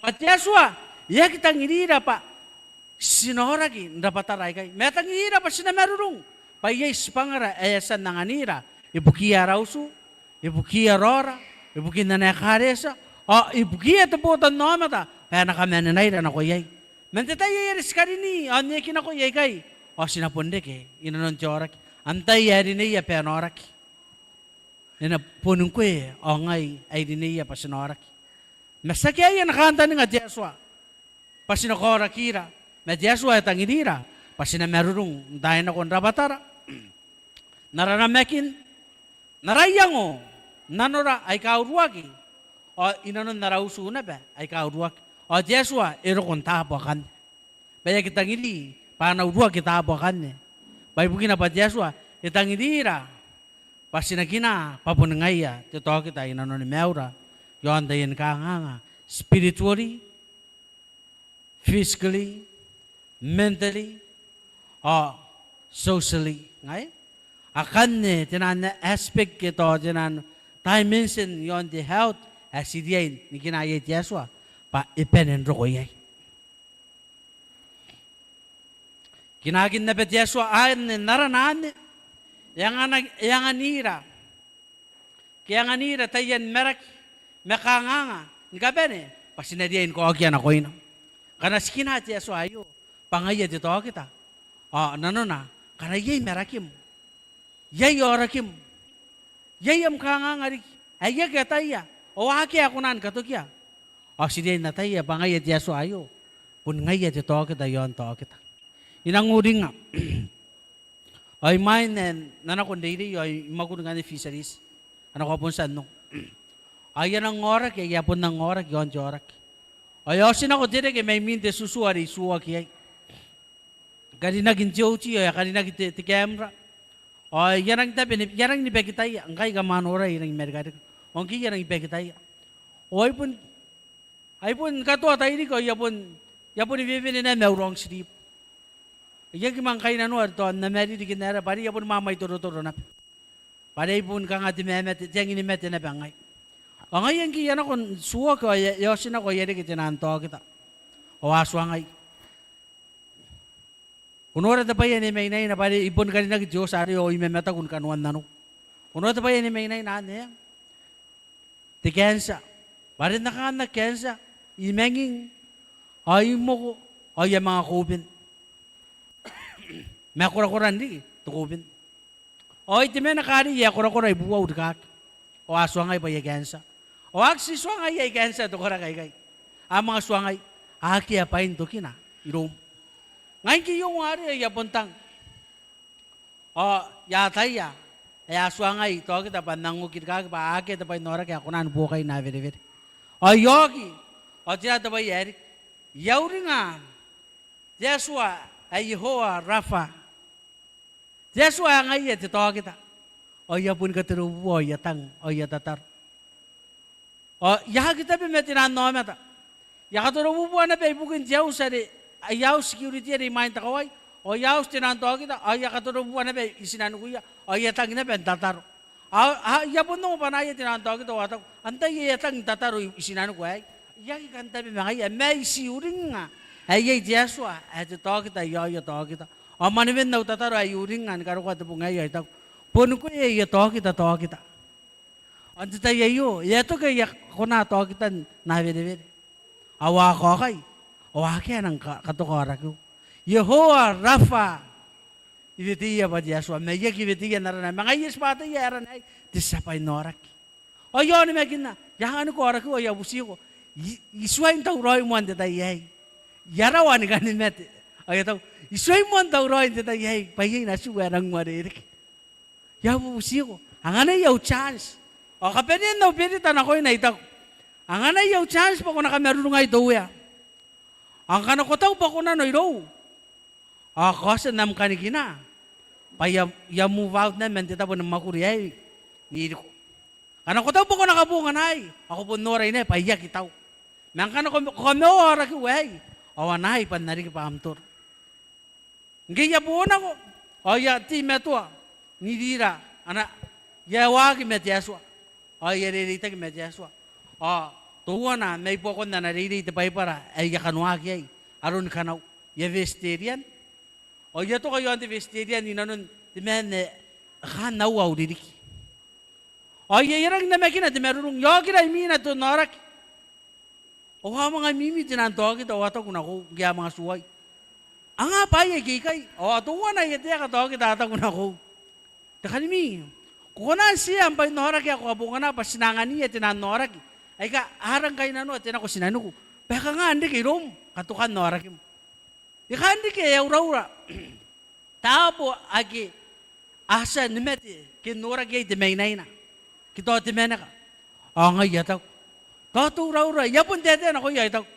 Bwa te Atua e aki tangirira bwa ti na aoraki n rabwatara aikai. Ma e tangirira bwa ti na marurung bwa iai tibwangara ae e a tia n anganira ibukiia ara utu, ibukiia raora, ibukin ana ekaretia ao ibukiia te botannaomata bwa e na kamanennaira nako iai. Man te tai ae are ti karini ao n ekinakoi aikai ao ti na bon reke inanon te aoraki. Antai ae rineia bwa e na aoraki? E na boni ngkoe ao ngai ae rineia bwa ti na aoraki. Ma tiaki aia ana kantaninga te Atua bwa ti na kaorakira, ma te Atua e tangirira bwa ti na marurung n taai nako n rabwatara, n ara namakin, n ara iango, nanora aika uruaki ao inanon ara utu naba aika uruaki. Ao te Atua e roko n taabo akanne. Bwa e aki tangiri bwa a na uruaki taabo akanne, bwa ibukina bwa te Atua e tangirira bwa ti na kinaa bwa boni ngaia te taokita inanoni maiura i aon taiani kanganga, spiritually, physically, mentally ao socially. Ngaia akanne te naan aspect ke tao te naan dimension i aon te health ae ti riai ni kinaa iai te Atua bwa e bane n roko iai. Kinaakin naba te Atua anne n arana anne, e angana, e anganira ke e anganira taian maraki ma kanganga ni kabane bwa ti na riai ni kaokia nakoina. Ngkana ti kinaa te Atua aio bwa ngaia te taokita ao nanona ngkana iai marakim, iai aorakim, iai am kanganga riki ae I aki ataia ao akea ae kona ni katokia, ao ti riai n ataia bwa ngaia te Atua aio boni ngaia te taokita i aon taokita. I nang uringnga ao imwain ae N na nako n reirei ao I mwakuri ngkanne fisheries, a nako a bon tia n ongo. Ao I a nang aoraki, I a bon nang aoraki i aon te aoraki. Ao e a otinako te reke mai mwin te tutu are I tuoaki iai, karinakin te O T ao e a karinaki te, te camera. Ao I a nang tabe ni, I a nang ni bakitaia, ngkai kam a norai I nang marika riki. Ao ngke I a nang bakitaia ao ai bon, ai bon katoa tairiki ao I a bon, I a boni wewene naba ma au long sleeve. I aki manga kainnanoa tao n amwariri ke n aera bwa are I a boni mwamwaitorotoro naba. Bwa are ai bon kanga te mamate, te anginimate naba ngai. Ao ngaia ngke I a nako n tuoaki ao e a, e a otinako ao e a reke te naan taokita ao a tuangai, ko nora te bwai ae N na mainaina, bwa are I boni karinaki te oti arei ao I mamataku ni kanoan nanou. Ko nora te bwai ae N na mainaina anne? Te cancer. Bwa are N na kanga n aki cancer? I manging ao I moko ao I a manga koben. Ma korakoran riki te koben. Ao ai temanna kaari ae korakora ibuou rikaaki ao a tuangai bwa aia cancer. Ao a aki ti tuangai aia cancer te koraki aikai. A manga tuangai, akea bwain tokina iroum. Ngai ngke I ongo arei ao I a bon tang ao I a ataia ae a tuangai taokita bwa N nang oki rikaaki bwa akea te bwai n aoraki ae kona ni buokai n awerewere. Ao I a oki ao tera te bwai ae riki? I a uringa te Atua ae Iehova Rapha, te Atua ae ngaia te taokita. Ao I a boni katorobubua ao I a tang ao I a tataro. Ao I a aki tabe ma te naan aomata. I a katorobubua naba ibukin te auti are, aia auti security are imwain te kawai. Ao aia auti te naan taokita, ao I a katorobubua naba i tinanikuia ao I a tang naba n tataro. Ao, ao I a bon ongo bwanaia te naan taokita ao a taku, antai ae e a tang n tataro i, i tinaniku aei? I aki kan tabe ma ngaia, ma I ti uringnga ae iai te Atua ae te taokita i aoia taokita. Ao mwanewen au tataro ae I uringnga ni karokoa te bong aei ao I taku, boni koe aia taokita taokita. Ao n te tai aio e a toki aia kona taokita n awerewere. Ao a kaokai ao akea nang ka-, katoka aorakiu. Iehova Rapha, I weteia bwa te Atua, ma I aki weteia n arana. Ma ngaia ti bwa ataia ae arana aei, te tia bwain aoraki. Ao I a onimakinna, I a anganiko aorakiu ao I a butiko, I, I tuai n tauraoi moa n te tai aei. I a rawa ni kan mate. Ao I a taku, I tuai moa n tauraoi n te tai aei, bwa iai natiu ae e nang uarereke. I a bubutiko, anganai au chance. Ao kabaneen au berita nakoina, I taku, anganai au chance bwa ko na kamarurungai te Uea. Ao ngkana ko taku bwa ko nano irou, ao kaotia n am kanikina bwa I a, I a move out naba man te tabo ni mwakuri aei n iriko. Ngkana ko taku bwa ko na kabonganaai, ao ko bon nora naba bwa I aki tau. Ma ngkana ko, ko kameoa aorakiu aei, ao anaai bwa N na riki bwa am toro. Ngke I a bo nako, ao I a teimatoa n irira ana, I a waaki ma te Atua. Ao I a rereitaki ma te Atua. Ao teuana mai buakon ana reirei te Baibara ae I a kanoaki iai, aron kanau, I a vegetarian. Ao I a toka i aon te vegetarian i nanon te maan ae e kaan aua au ririki. Ao I a rangi n namakina te marurung, I a okira imwina te aoraki. Ao a manga mimi te nang taokita ao a taku nakoiu, ngke a manga tuai, anga bwaai aika ikai? Ao teuana aia taeka taokita a taku nakoiu, te kanimi, ko kona n tia am bwain aoraki ae ko kabongana bwa ti na anganiia te nang aoraki aika a rang kainnanoa te nako tinaniku, bwa e kanga n reke iroum katokan aorakim. E kaan riki ae e uraura taabo ake a tia ni mate ke n noraki iai te mainaina ke tao te maneka. Ao ngai I a taku, tao te uraura, I a bon taetae nakoia, I taku,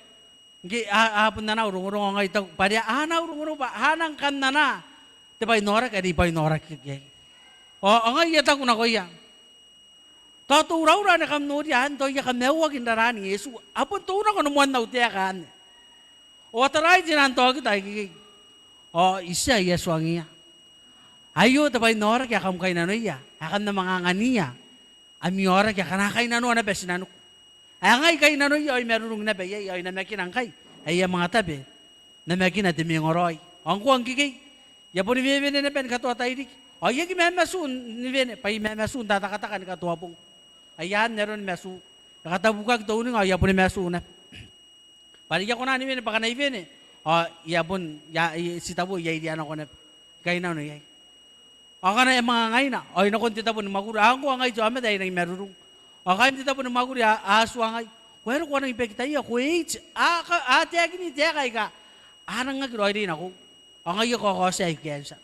ngke a, a bon anaa au rongorongo, ao ngai I taku, bwa are a anaa au rongorongo bwa a nang kan anaa te bwain aoraki are I bwain aoraki iai. Ao, ao ngai I a taku nakoia, tao te uraura anne kam noria anne, tao I a kamaiuaki n raraan Iesu. A bon tou nako ni moan au taeka anne. Ao a taraai te nang taokita ikekei. Ao I tia, I a tuangiia, aio te bwain aoraki ae kam kainnanoia, ae kam na manga anganiia ami aoraki akana a kainnanoa naba tinaniku, ae ngai I kainnanoia ao I marurung naba iai, ao I namakina ngkai ae I a manga tabe n namakina te mwengaraoi. Ao ngkoa ngkekei I a boni wewene naba ni katoa tairiki. Ao I aki mamatu ni wene, bwa I mamatu n tatakataka ni katoa bong. Ai anne aroni matu. E katabukaki te uninga ao I a boni matu naba, bwa are I a kona ni wene, bwa ngkana I wene ao I a bon, I a, I, ti tabo I a iria nako naba. I kainnano iai. Ao ngkana e manga ngaina ao I nakon te tabo ni mwakuri, ao ngkoa ngai te aomata ae I nangi marurung. Ao kaain te tabo ni mwakuri a, a tuangai, ko aera ko a nangi bakitaia, ko age, a ka, a taekini taeka aika a nang aki raoiroi nakoiu. Ao ngaia ko a kaotia ae I kaentia.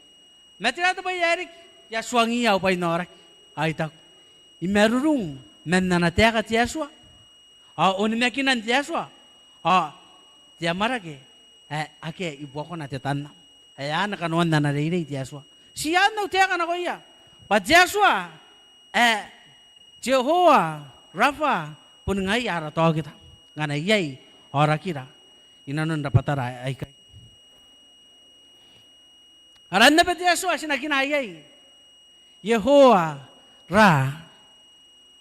Ma tera te bwai ae riki? I a tuangiia au bwain aoraki ao I taku, I marurung man ana taeka te Atua, ao onimakinan te Atua, ao te amwarake ae akea i buakona tetanna. Ae anne kanoan ana reirei te Atua. Ti anne au taeka nakoia, bwa te Atua ae Jehoa Rafa boni ngaia ara taokita ngkana iai aorakira i nanon rabwatara aikai. Aran naba te Atua ae ti na kinaa iai, Jehoa Ra.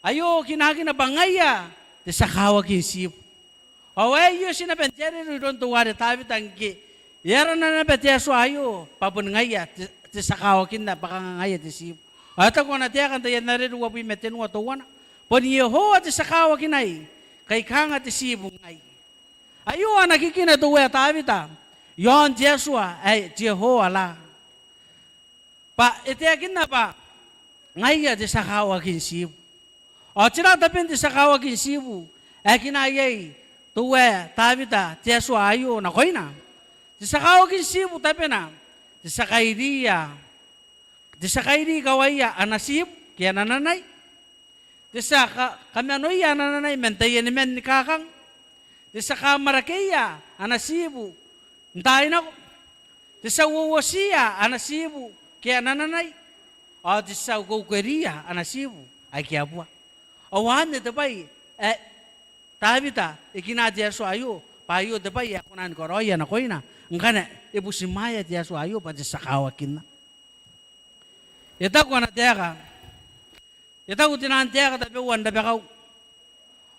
Aio kinakina bwa ngaia te tia kawakin tiibu. Ao ae I oti naba n te areru iroun teuare Tawita ngke e arana naba te Atua aio bwa boni ngaia te, te tia kawakinna, bwa kanga ngaia te tiibu. Ao e taku ana taeka n taian areru uabwi ma tenua teuana, bon Jehoa te tia kawakinai, kai kanga te tiibu ngai. Aio ana kikina teuae Tawita i aon te Atua ae Jehoa Ra. Bwa e taekinna bwa ngaia te tia kawakin tiibu. Ao tera taben te tia kawakin tiibu ae kinaa iai teuae Tawita te Atua aio nakoina? Te tia kawakin tiibu tabena, te tia kairiia, te tia kairi kawaia ana tiibu ke ana nanai. Te tia ka, kamanoia ana nanai man taian man ni kakang. Te tia kamwarakeia ana tiibu n taai nako. Te tia uouotiia ana tiibu ke ana nanai. Ao te tia ukeukeriia ana tiibu aike a bua. Ao anne te bwai ae Tawita e kinaa te Atua aio, bwa aio te bwai ae kona ni karaoia nakoina ngkana e butimwaea te Atua aio bwa te tia kawakinna. E taku ana taeka, e taku te nang taeka tabeua n rabakau.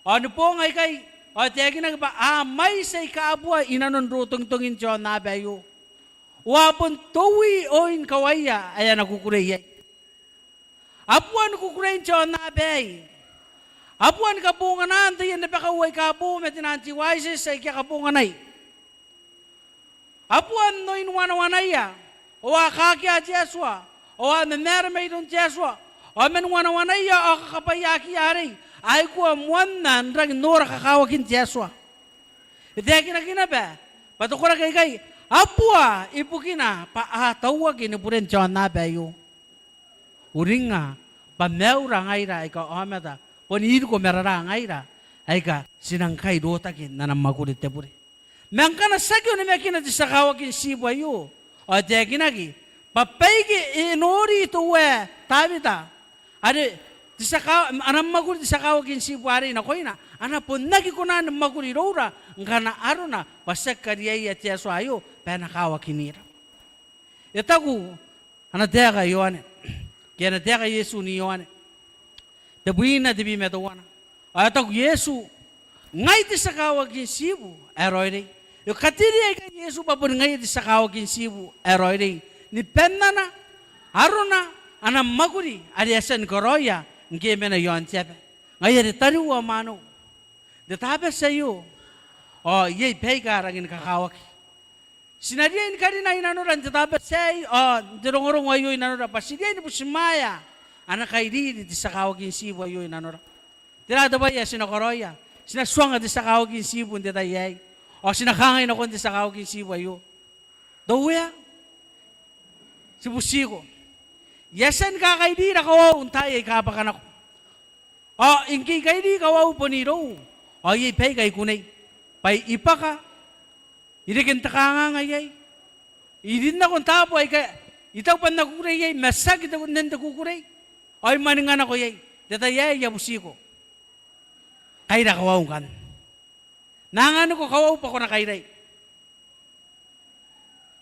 Ao ni boong aikai ao e taekinaki bwa a mwaiti aika a bua i nanon rotongitongin te aonnaba aio. Ao a bon toui oin kawaia ae a na kukurei iai. A bua ni kukurein te aonnaba aei. A bua ni kabonganaan taian rabakau aika bo ma te nang devices aike a kabonganai. A bua n oin wanawanaia. ao a kaakea te Atua, ao a mamaara mairoun te Atua, ao man wanawanaia ao kakabwaiakiia arei, a aikoa moanna n rangi n nora kakawakin te Atua. E taekinaki naba bwa te koraki aikai a bua ibukina bwa a tauaki ni buren te aonnaba aio. Uringnga bwa maiura ngaira aika aomata, boni iriko ma raraa ngaira aika ti na ngkai rotaki n ana mwakuri te bure. Ma ngkana tiaki onimakina te tia kawakin tiibu aio, ao e taekinaki bwa baike e nori teuae Tawita are te tia ka-, ana mwakuri te tia kawakin tiibu arei nakoina, a na bon aki kona ni mwakuri iroura ngkana arona bwa tiaki kariaia te Atua aio bwa e na kawakinira. E taku ana taeka Ioane, ke ana taeka Iesu n Ioane tebwina tebwi ma teuana. Ao e taku Iesu, ngai te tia kawakin tiibu ae raoiroi. E katerea ikai Iesu bwa boni ngaia te tia kawakin tiibu ae raoiroi ni bannana arona, ana mwakuri are e a tia ni karaoia ngke e mena i aon te aba. Ngaia are tariu ao mwaneu, n te Tabati aio, ao iai baika a rangi ni kakawaki. Ti na riai ni karina i nanora n te Tabati aei ao n te rongorongo aio i nanora bwa ti riai ni butimwaea ana kairiri te tia kawakin tiibu aio i nanora. Tera te bwai ae ti na karaoia? Ti na tuanga te tia kawakin tiibu n te tai aei, ao ti na kangai nakon te tia kawakin tiibu aio, te Uea, ti butiko. I a tia ni kakairira kawau n taai aika bwaka nako. Ao ngke I kairi kawau bon irou, ao iai baika I kunei bwa I bwaka, I reke n te kanganga iai, I rin nako n taabo aika I taku bwa N na kukurei iai, ma tiaki te, nnen te kukurei, ao I mwaninga nako iai. N te tai aei I a butiko, kaira kawau ngkanne. N na anganiko kawau bwa ko na kairai.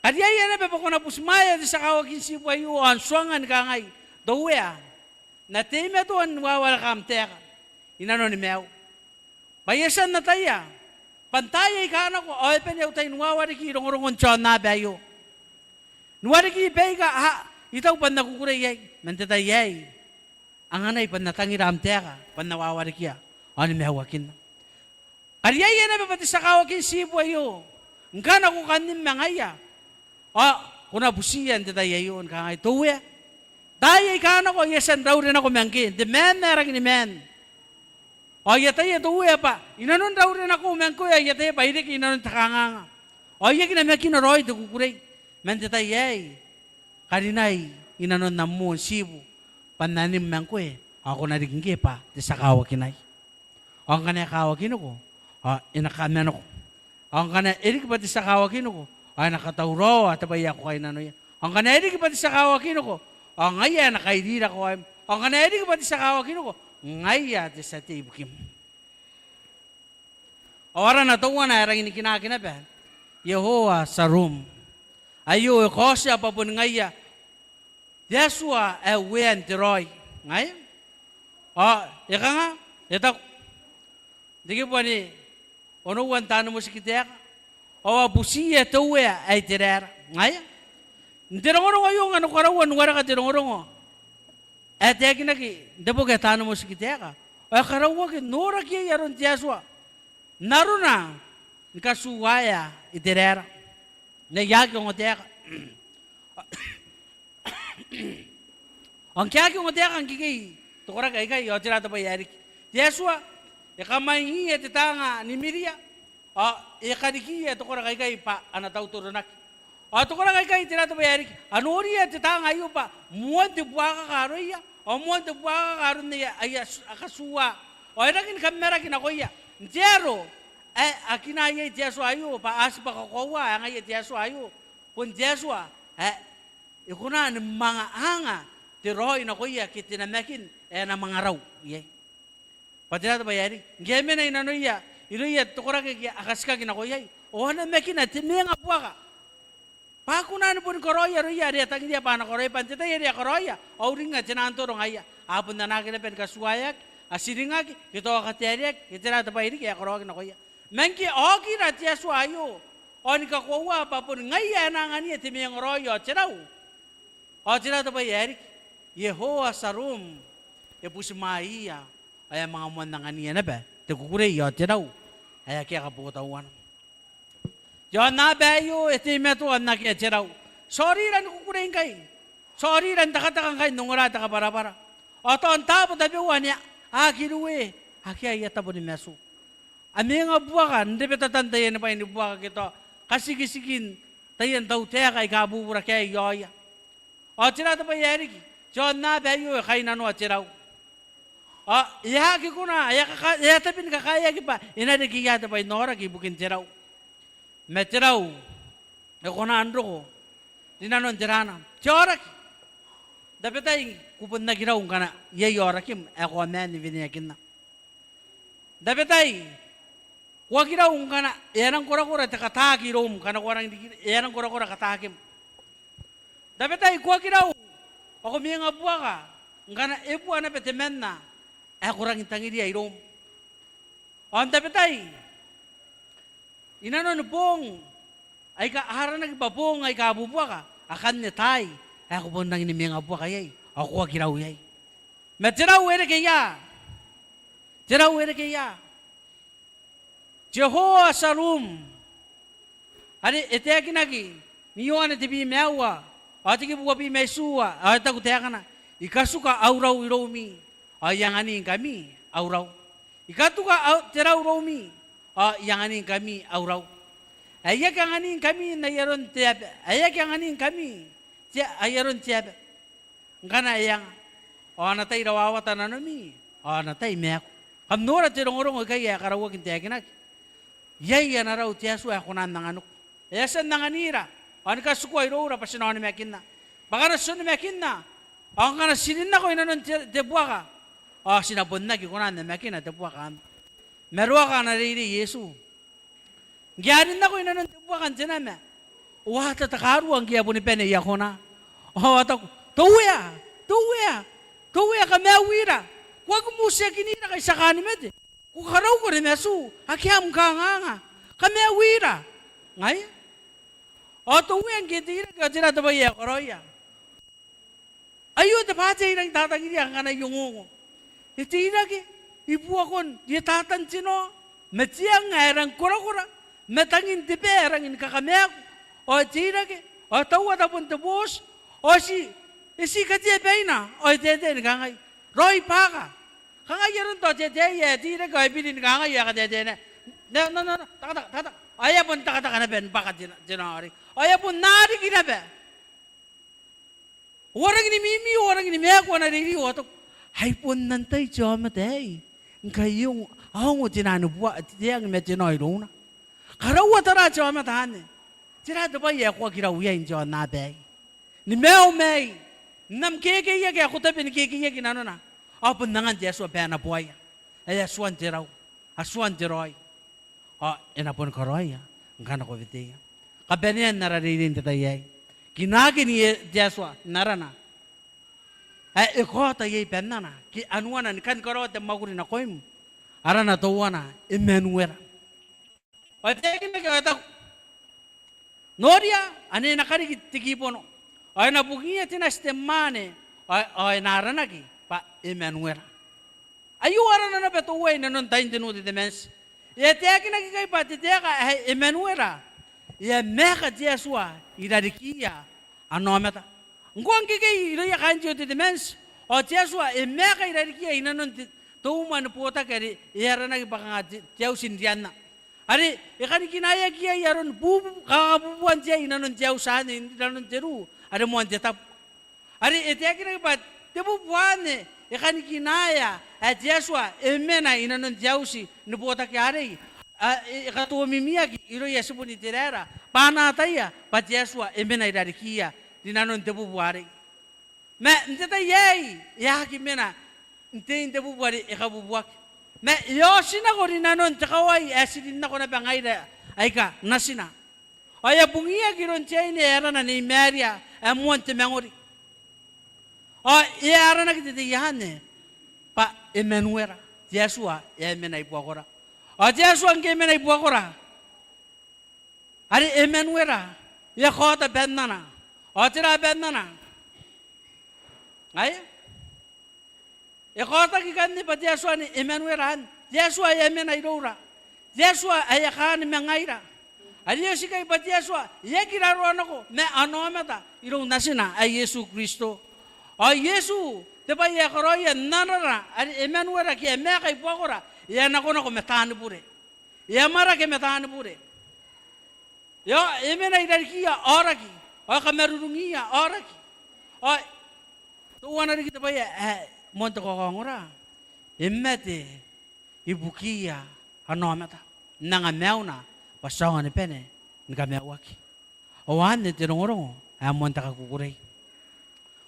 Kariaia naba bwa ko na butimwaea te tia kawakin tiibu aio ao n tuangnga ni kangai, te Uea, N na teimatoa n wawareka am taeka i nanoni maiu. Bwa I a tia n ataia bwa n taai aika nako ao e bane au tai ni wawareki rongorongon te aonnaba aio, ni wareki baika a, I taku bwa N na kukurei iai. Ma n te tai aei, anganai bwa N na tangira am taeka bwa N na wawarekia ao ni maiuakinna. Kariaia naba bwa te tia kawakin tiibu aio, ngkana ko kan nim ma ngaia, ao ko na butiia n te tai aio ni kangai, te Uea, taai aika nako I a tia n raure nako ma ngkoe n te maan ae rangi ni maan. Ao I ataia, te Uea, bwa i nanon raurenakou ma ngkoe ao I ataia bwa I reke i nanon te kanganga, ao I aki namakina raoi te kukurei. Ma n te tai aei, karinai i nanon am moon tiibu bwa N na nim ma ngkoe, ao ko na riki ngkoe bwa te tia kawakinai. Ao ngkana e kawakiniko, ao e na kamanoko. Ao ngkana e riki bwa te tia kawakiniko, ao e na katauraoa te bwai ae ko kainnanoia. Ao ngkana e riki bwa te tia kawakiniko, ao ngaia ae na kairira kawaim. Ao ngkana e riki bwa te tia kawakiniko, ngaia te tia tei ibukim. Ao arana teuana ae rangi ni kinaaki naba, Iehova Shalom. Aio e kaotia bwa boni ngaia te Atua ae uean te raoi. Ngaia? Ao e kanga? E taku n te kibu ae onoua n Taan Motiki taeka, ao a butiia te Uea ae Iteraera. Ngaia? N te rongorongo aio ngkana ko karaua n wareka te rongorongo ae taekinaki n te boki ae Taan Motiki taeka, ao e karauaki n noraki iai aron te Atua n arona ni katuaea Iteraera. N aia aki ongotaeka. Ao ngke e aki ongotaeka ngkekei te koraki aikai, ao tera te bwai ae riki? Te Atua e kamwaingiia te taanga ni Miria, ao e karikiia te koraki aikai bwa a na tautoronaki. Ao te koraki aikai, tera te bwai ae riki? A noriia te taanga aio bwa moan te buakaka aroia, ao moan te buakaka aron aia, aia, a katuua. Ao e rangi ni kamaraki nakoia n te aro ae a kinaa iai te Atua aio bwa a tibwa kakoaua ae ngaia te Atua aio bon te Atua ae e kona ni manga anga te raoi nakoia ke te namakin ae e na manga rau iai. Bwa tera te bwai ae riki? Ngke a mena i nanoia irouia te koraki ake a katikaki nako iai, ao a namakina te mwengabuaka bwa a kona ni boni karaoia aroia are a tangiria bwa a na karaoia, bwa n te tai are a karaoia, ao uringnga te nantoro ngaia. A bon anaaki naba ni katuaeaki, a tiringaki, ke tao a kataereaki, ke tera te bwai riki ae karaoaki nakoia. Ma ngke a okira te Atua aio, ao ni kakoaua bwa boni ngaia ae na angania te mwengaraoi ao te rau, ao tera te bwai ae riki? Iehova Shalom e butimwaeia, ao e a manga moan angania naba te kukurei ao te rau ae akea kabotauana. Te aonnaba aio e teimatoa n akea te rau. Ti a orira ni kukurei ngkai. Ti a orira n tekateka ngkai n ongora te kabwarabwara. Ao tao n taabo tabeua ane a aki rue, akea aia tabo ni matu. A mwengabuaka n rebetatan taiani bwai ni buaka ke tao katikitikin taian tautaeka aika bubura ke aia oia. Ao tera te bwai ae riki? Te aonnaba aio e kainnanoa te rau. Ao e aki kona, e a kaka-, e a tabe ni kakaeaki bwa e na reke ia te bwai n aoraki ibukin te rau. Ma te rau e kona n roko rinanon te rana. Te aoraki. N tabetai ko bon aki rau ngkana iai aorakim ae ko a maan ni weneakinna. N tabetai ko aki rau ngkana e a nang korakora te kataaki iroum, ngkana ko a rang riki, e a nang korakora kataakim. N tabetai ko aki rau ao ko mwengabuaka ngkana e bua naba temanna ae ko rangi n tangiria iroum. Ao n tabetai, inanoni boong aika a aranaki bwa boong aika bubuaka, akanne taai ae ko bon rangi ni mwengabuaka iai ao ko aki rau iai. Ma te rau e reke ia? Te rau e reke ia? Jehoa Shalom. Are e taekinaki n Ioane tebwi ma aua ao te kibu uabwi ma itiua, ao e taku taekana: I katuka au rau iroumi, ao I anganingkami au rau. I katuka au, te rau iroumi, ao I anganingkami au rau. Ae I aki anganingkami n ai aron te aba, ae I aki anganingkami n te, ai aron te aba. Ngkana e anga, ao ana tai rawawata nanomi, ao ana tai maaku. Kam nora te rongorongo ikai ae karauaki n taekinaki. Iai ana rau te Atua ae kona n anganiko. E a tia n anganira ao ni katikua iroura bwa ti na onimakinna. Bwa ngkana ti onimakinna, ao ngkana ti rin nako inanon te, te buaka, ao ti na bon aki kona n namakina te buaka anne. Ma e roaka ana reirei Iesu. Ngke a rin nako inanon te buaka n te nama, ao a ata te karua ngke a boni bane i akona. Ao a taku: Te Uea, te Uea, te Uea, kamaiuira. Ko aki mutiakinira kai ti a kaan mate? Ko karauko ni matu, akea am kanganga. Kamaiuira. Ngaia. Ao te Uea ngke e teirake, ao tera te bwai ae e karaoia? Aio te bwati ae I rangi n tatangiria ngkana I ongoongo. E teirake i buakon rietatan te nao, ma te ang ae rangi korakora, ma tangin te baa ae rangi ni kakamaaku. Ao e teirake, ao e tauata bon te booti, ao e ti, e ti katea baina, ao e taetae ni kangai: Raoi bwaaka. Kangai aron tao taetae ae e teirake ao e biri ni kangai ao e kataetae naba: Nao, nao, nao, takataka, takataka. Ao e a bon takataka naba ni bwaka te nao, te nao arei. Ao e a bon na riki naba. Ao a rangi ni mimi, ao a rangi ni maaku ana reirei, ao a taku: Ai bon antai te aomata aei, ngkai e ongo, a ongo te nao ni bua, te ang ma te nao irouna? Karaua tara te aomata anne. Tera te bwai ae ko aki rau iai n te aonnaba aei? Ni maiu mai n am kekeiaki ae ko tabe ni kekeiaki nanona. Ao bon angan te Atua bwa e na buaia. Ae Atuan te rau, Atuan te raoi. Ao e na boni karaoia ngkana ko weteia. Kabanean ara reirei n te tai aei. Kinaaki ni e, te Atua n arana ae e kaota iai bannana ke anuana ni kani karaoa te mwakuri nakoim. Arana teuana Emanuera. Ao e taekinaki ao e taku: Noria, ane e na kariki te kibono, ao e na bungiia te nati te mwaane, ao, ao e na aranaki bwa Emanuera. Aio arana naba te Uea inanon tain te Nu Tetemanti. E a taekinaki ikai bwa te taeka ae Emanuera, e a maeka te Atua i rarikiia ana aomata. Ngkoa ngkekei irouia kaain te Old Testament, ao te Atua e maeka i rarikiia inanon te, te umwa ni botaki are e aranaki bwa kanga te, te auti n rianna. Are e kanikinaeaki iai aron bubu, kanga bubuan te ai inanon te auti anne, inanon te ruu are moan te tabo. Are e taekinaki bwa te bubu anne e kanikinaea ae te Atua e mena inanon te auti ni botaki arei, a, e, e katomimiaki irouia tibun Iteraera bwa a na ataia bwa te Atua e mena i rarikiia rinanon te bubu arei. Ma n te tai aei e a aki mena n tein te bubu are e kabubuaki, ma e a otinako rinanon te kawai ae ti rin nako naba ngaira aika natina. Ao e a bungiaki iroun te aine ae arana Nei Maria ae moan te mangori. Ao e a aranaki te tei anne bwa Emanuera, te Atua e a mena i buakora. Ao te Atua ngke e mena i buakora, are Emanuera e a kaota bannana. Ao tera bannana? Ae e kaotaki ikanne bwa te Atua anne Emanuera anne, te Atua ae e mena iroura, te Atua ae e kaan ma ngaira. Are e oti ikai bwa te Atua e aki raroa nako ma ana aomata iroun Natina ae Iesu Kristo. Ao Iesu te bwai ae karaoia n arana are Emanuera ke ae maeka i buakora, e a nakonako ma taani bure. E amwarake ma taani bure. Ao e mena i rarikiia aoraki, ao e kamarurungiia aoraki. Ao teuana riki te bwai ae moan te kakaongora, e mate ibukiia ana aomata n anga maiuna bwa ti aonga ni bane ni kamaiuaki. Ao anne te rongorongo ae moan te kakukurei.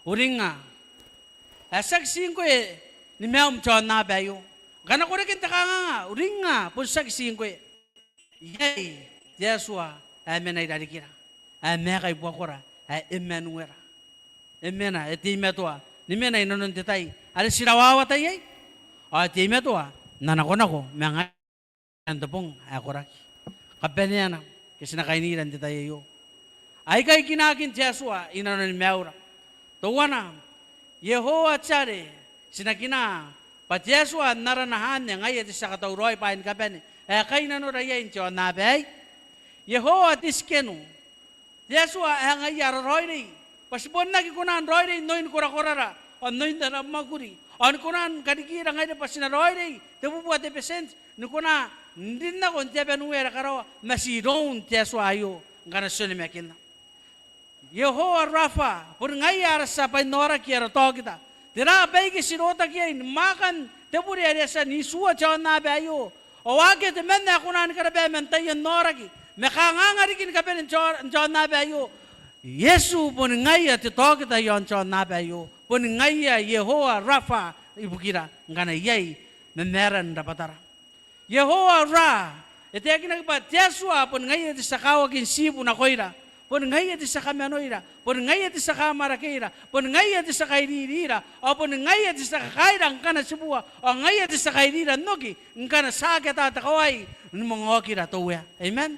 Uringnga ae tiaki ti ngkoe ni maium n te aonnaba aio. Ngkana ko reke n te kanganga, uringnga bon tiaki ti ngkoe. Iai te Atua ae mena i rarikira, ae maeka i buakora, ae Emanuera. E mena, e teimatoa ni mena i nanon te tai are ti rawawata iai. Ao e teimatoa n na nakonako ma ngaira n te bong ae koraki. Kabaneana ke ti na kainira n te tai aio, aikai kinaakin te Atua i nanoni maiura. Teuana, Iehova Jare, ti na kinaa bwa te Atua n arana anne ngaia te tia katauraoi bwaai ni kabane ae kainnanora iai n te aonnaba aei. Iehova Tisikenu, te Atua ae ngaia ara raoiroi, bwa ti bon aki kona n raoiroi n oin korakorara ao n oin ara mwakuri, ao ni kona ni karikira ngaira bwa ti na raoiroi tebubua te percent, ni kona n rin nako n te aba n uea are karawa, ma ti iroun te Atua aio ngkana ti onimakinna. Iehova Rafa, boni ngaia ara tia bwainaoraki, ara taokita. Tera baike ti rotaki iai ni mwaakan te bure are e a tia n itiua te aonnaba aio? Ao akea temanna ae kona ni karaba man taian aoraki ma kanganga riki ni kabane n te ao-, n te aonnaba aio. Iesu boni ngaia te taokita i aon te aonnaba aio. Boni ngaia Iehova Rafa ibukira ngkana iai mamaara n rabwatara. Iehova Ra, e taekinaki bwa te Atua boni ngaia te tia kawakin tiibu nakoira, boni ngaia te tia kamanoira, boni ngaia te tia kaamwarakeira, boni ngaia te tia kairirira, ao boni ngaia te tia kakaaira ngkana tibua, ao ngaia te tia kairira n oki ngkana ti aki ata te kawai ni manga okira te Uea. Amen.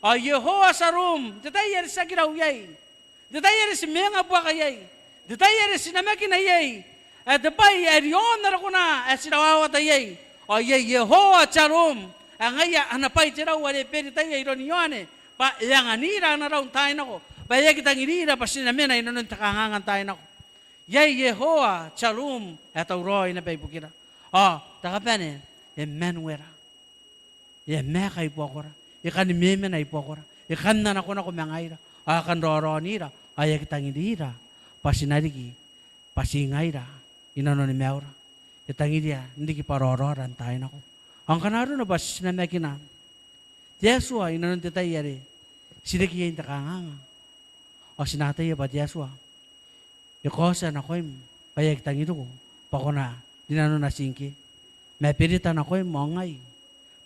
Ao Iehova Shalom, n te tai are ti aki rau iai, n te tai are ti mwengabuaka iai, n te tai are ti namakina iai, ae te bwai ae riaon ara kona ae ti rawawata iai, ao iai Iehova Shalom, ae ngaia ana bwai te rau are e beritaia iroun Ioane bwa e anganira ana rau n taai nako, bwa e aki tangirira bwa ti na mena i nanon te kanganga n taai nako. Iai Iehova Shalom ae tauraoi naba ibukira. Ao te kabane, Emanuera. E a maeka i buakora, e kani memena i buakora, e kan na nakonako ma ngaira, ao e kan raoraonira, ao e aki tangirira bwa ti na riki bwa ti ngaira i nanoni maiura. E tangiria n riki bwa raoraora n taai nako. Ao ngkana arona bwa ti namakina te Atua i nanon te tai are ti reke iai n te kanganga, ao ti na ataia bwa te Atua e kaotia nakoim bwa e aki tangiriko bwa ko na rinanona ti ngkoe, ma e berita nakoim ao ngai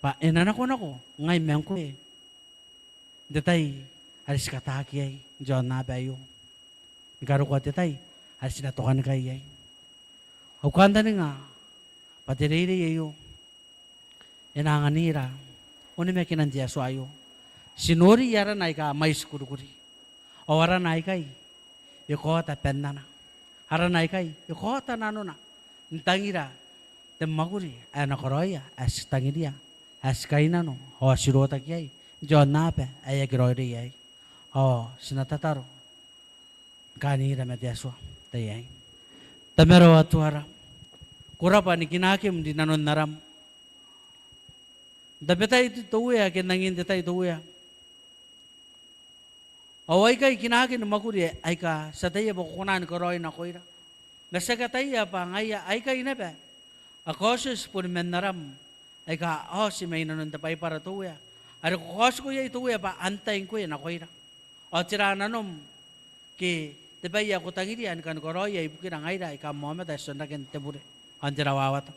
bwa e na nakonako ngai ma ngkoe n te tai are ti kataaki iai n te aonnaba aio, ni karokoa te tai are ti na tokanikai iai. Au kantaninga bwa te reirei aio e na anganira onimakinan te Atua aio. Ti nori arana aika mwaiti kurikuri, ao arana aikai e kaota bannana, arana aikai e kaota nanona n tangira te mwakuri ae e na karaoia, ae ti tangiria, ae ti kainnano, ao ti rotaki iai n te aonnaba ae aki raoiroi aei. Ao ti na tataro ni kaanira ma te Atua n te tai aei. Tamara ao Atuara, ko rabwa ni kinaakim rinanon aram. N tabetai te Uea, ke n angin te tai te Uea, ao aikai kinaakin mwakuri aika ti ataia bwa ko kona ni karaoi nakoira. Ma ti aki ataia bwa ngaia aikai naba a kaotioti boni man aram aika a oti mai nanon te Baibara te Uea, are ko kaotiko iai te Uea bwa antai ngkoe nakoira, ao tera nanom, ke te bwai ae ko tangiria ni kani karaoia ibukira ngaira aika kam aomata ae ti onrake n te bure ao n te rawawata.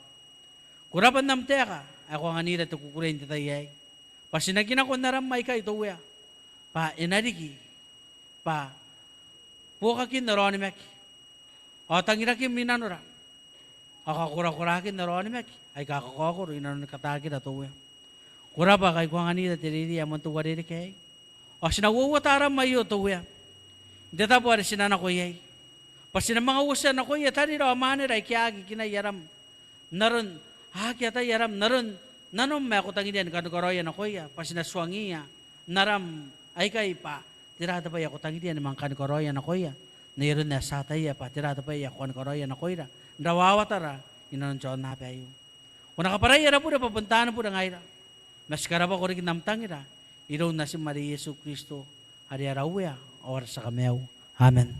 Ko rabwa n am taeka ae ko anganira te kukurei n te tai aei, bwa ti na kinako n aram aikai te Uea, bwa e na riki bwa buokakin ara onimaki, ao tangirakim i nanora, ao kakorakorakin ara onimaki aika kakaokoro i nanoni kataakira te Uea. Ko rabwa ngkai ko anganira te reirei ae moan te uarereke aei. Ao ti na uouota aram aio te Uea n te tabo are ti na nako iai, bwa ti na manga uotia nakoia tarira ao mwanera aike a aki kinai aram, n aron aki atai aram, n aron nanom ae ko tangiria ni kani karaoia nakoia, bwa ti na tuangiia n aram aikai bwa tera te bwai ae ko tangiria ni manga kani karaoia nakoia, n ai aron ae ti ataia bwa tera te bwai ae ko kani karaoia nakoira n rawawatara inanon te aonnaba aio. Ko na kabwarai ara bure bwa bon taani bure ngaira, ma ti karabwako riki n am tangira, iroun Natim are Iesu Kristo, are ara Uea ao ara tia Kamaiu. Amen.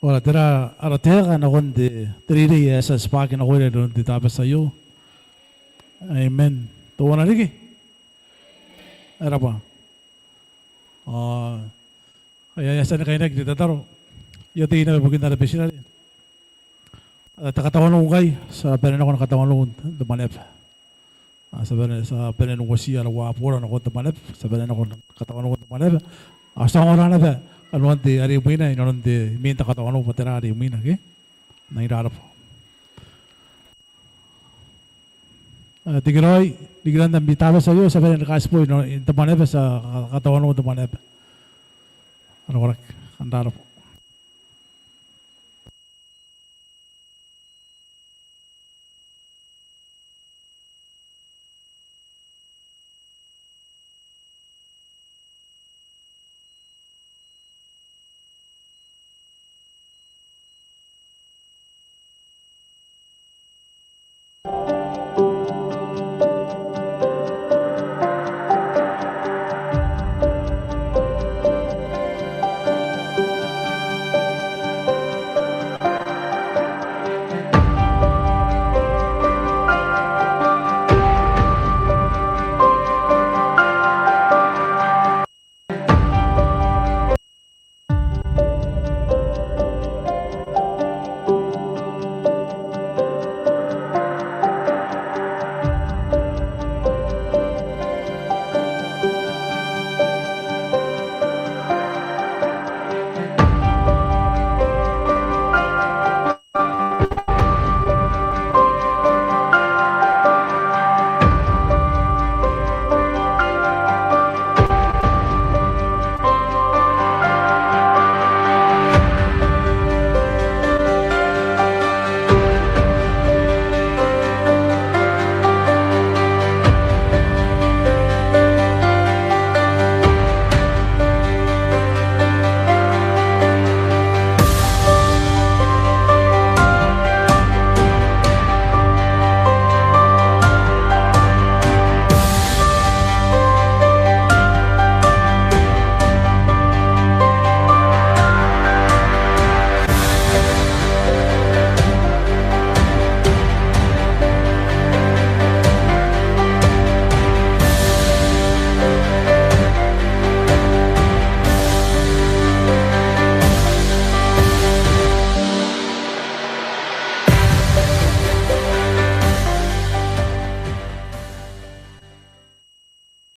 Ora, tera ara taeka nakon te, te reirei ae ti a tibwaki nakoira iroun te Tabati aio? Amen. Teuana riki? E rabwa. Ao ae, ae ti a ni kainaki n te tataro, I a tei naba ibukin ara betinare. Ao te katawanou ngkai, ti a bane nako ni katawanou n te Mwaneaba. Ao ti a bane, ti a bane n uotia ara uabora nakon te Mwaneaba, ti a bane nako ni katawanou n te Mwaneaba. Ao ti a ongora naba kanoan te Are Imwina inanon te, imwin te katawanou bwa tera are imwina, ke? N na irarabo. Ao tekeraoi, nikiran ami Tabati aio, ti a bane ni kaitibo inanon te Mwaneaba, ti a ka-, katawanou n te Mwaneaba. Ao koraki, kam rarabo.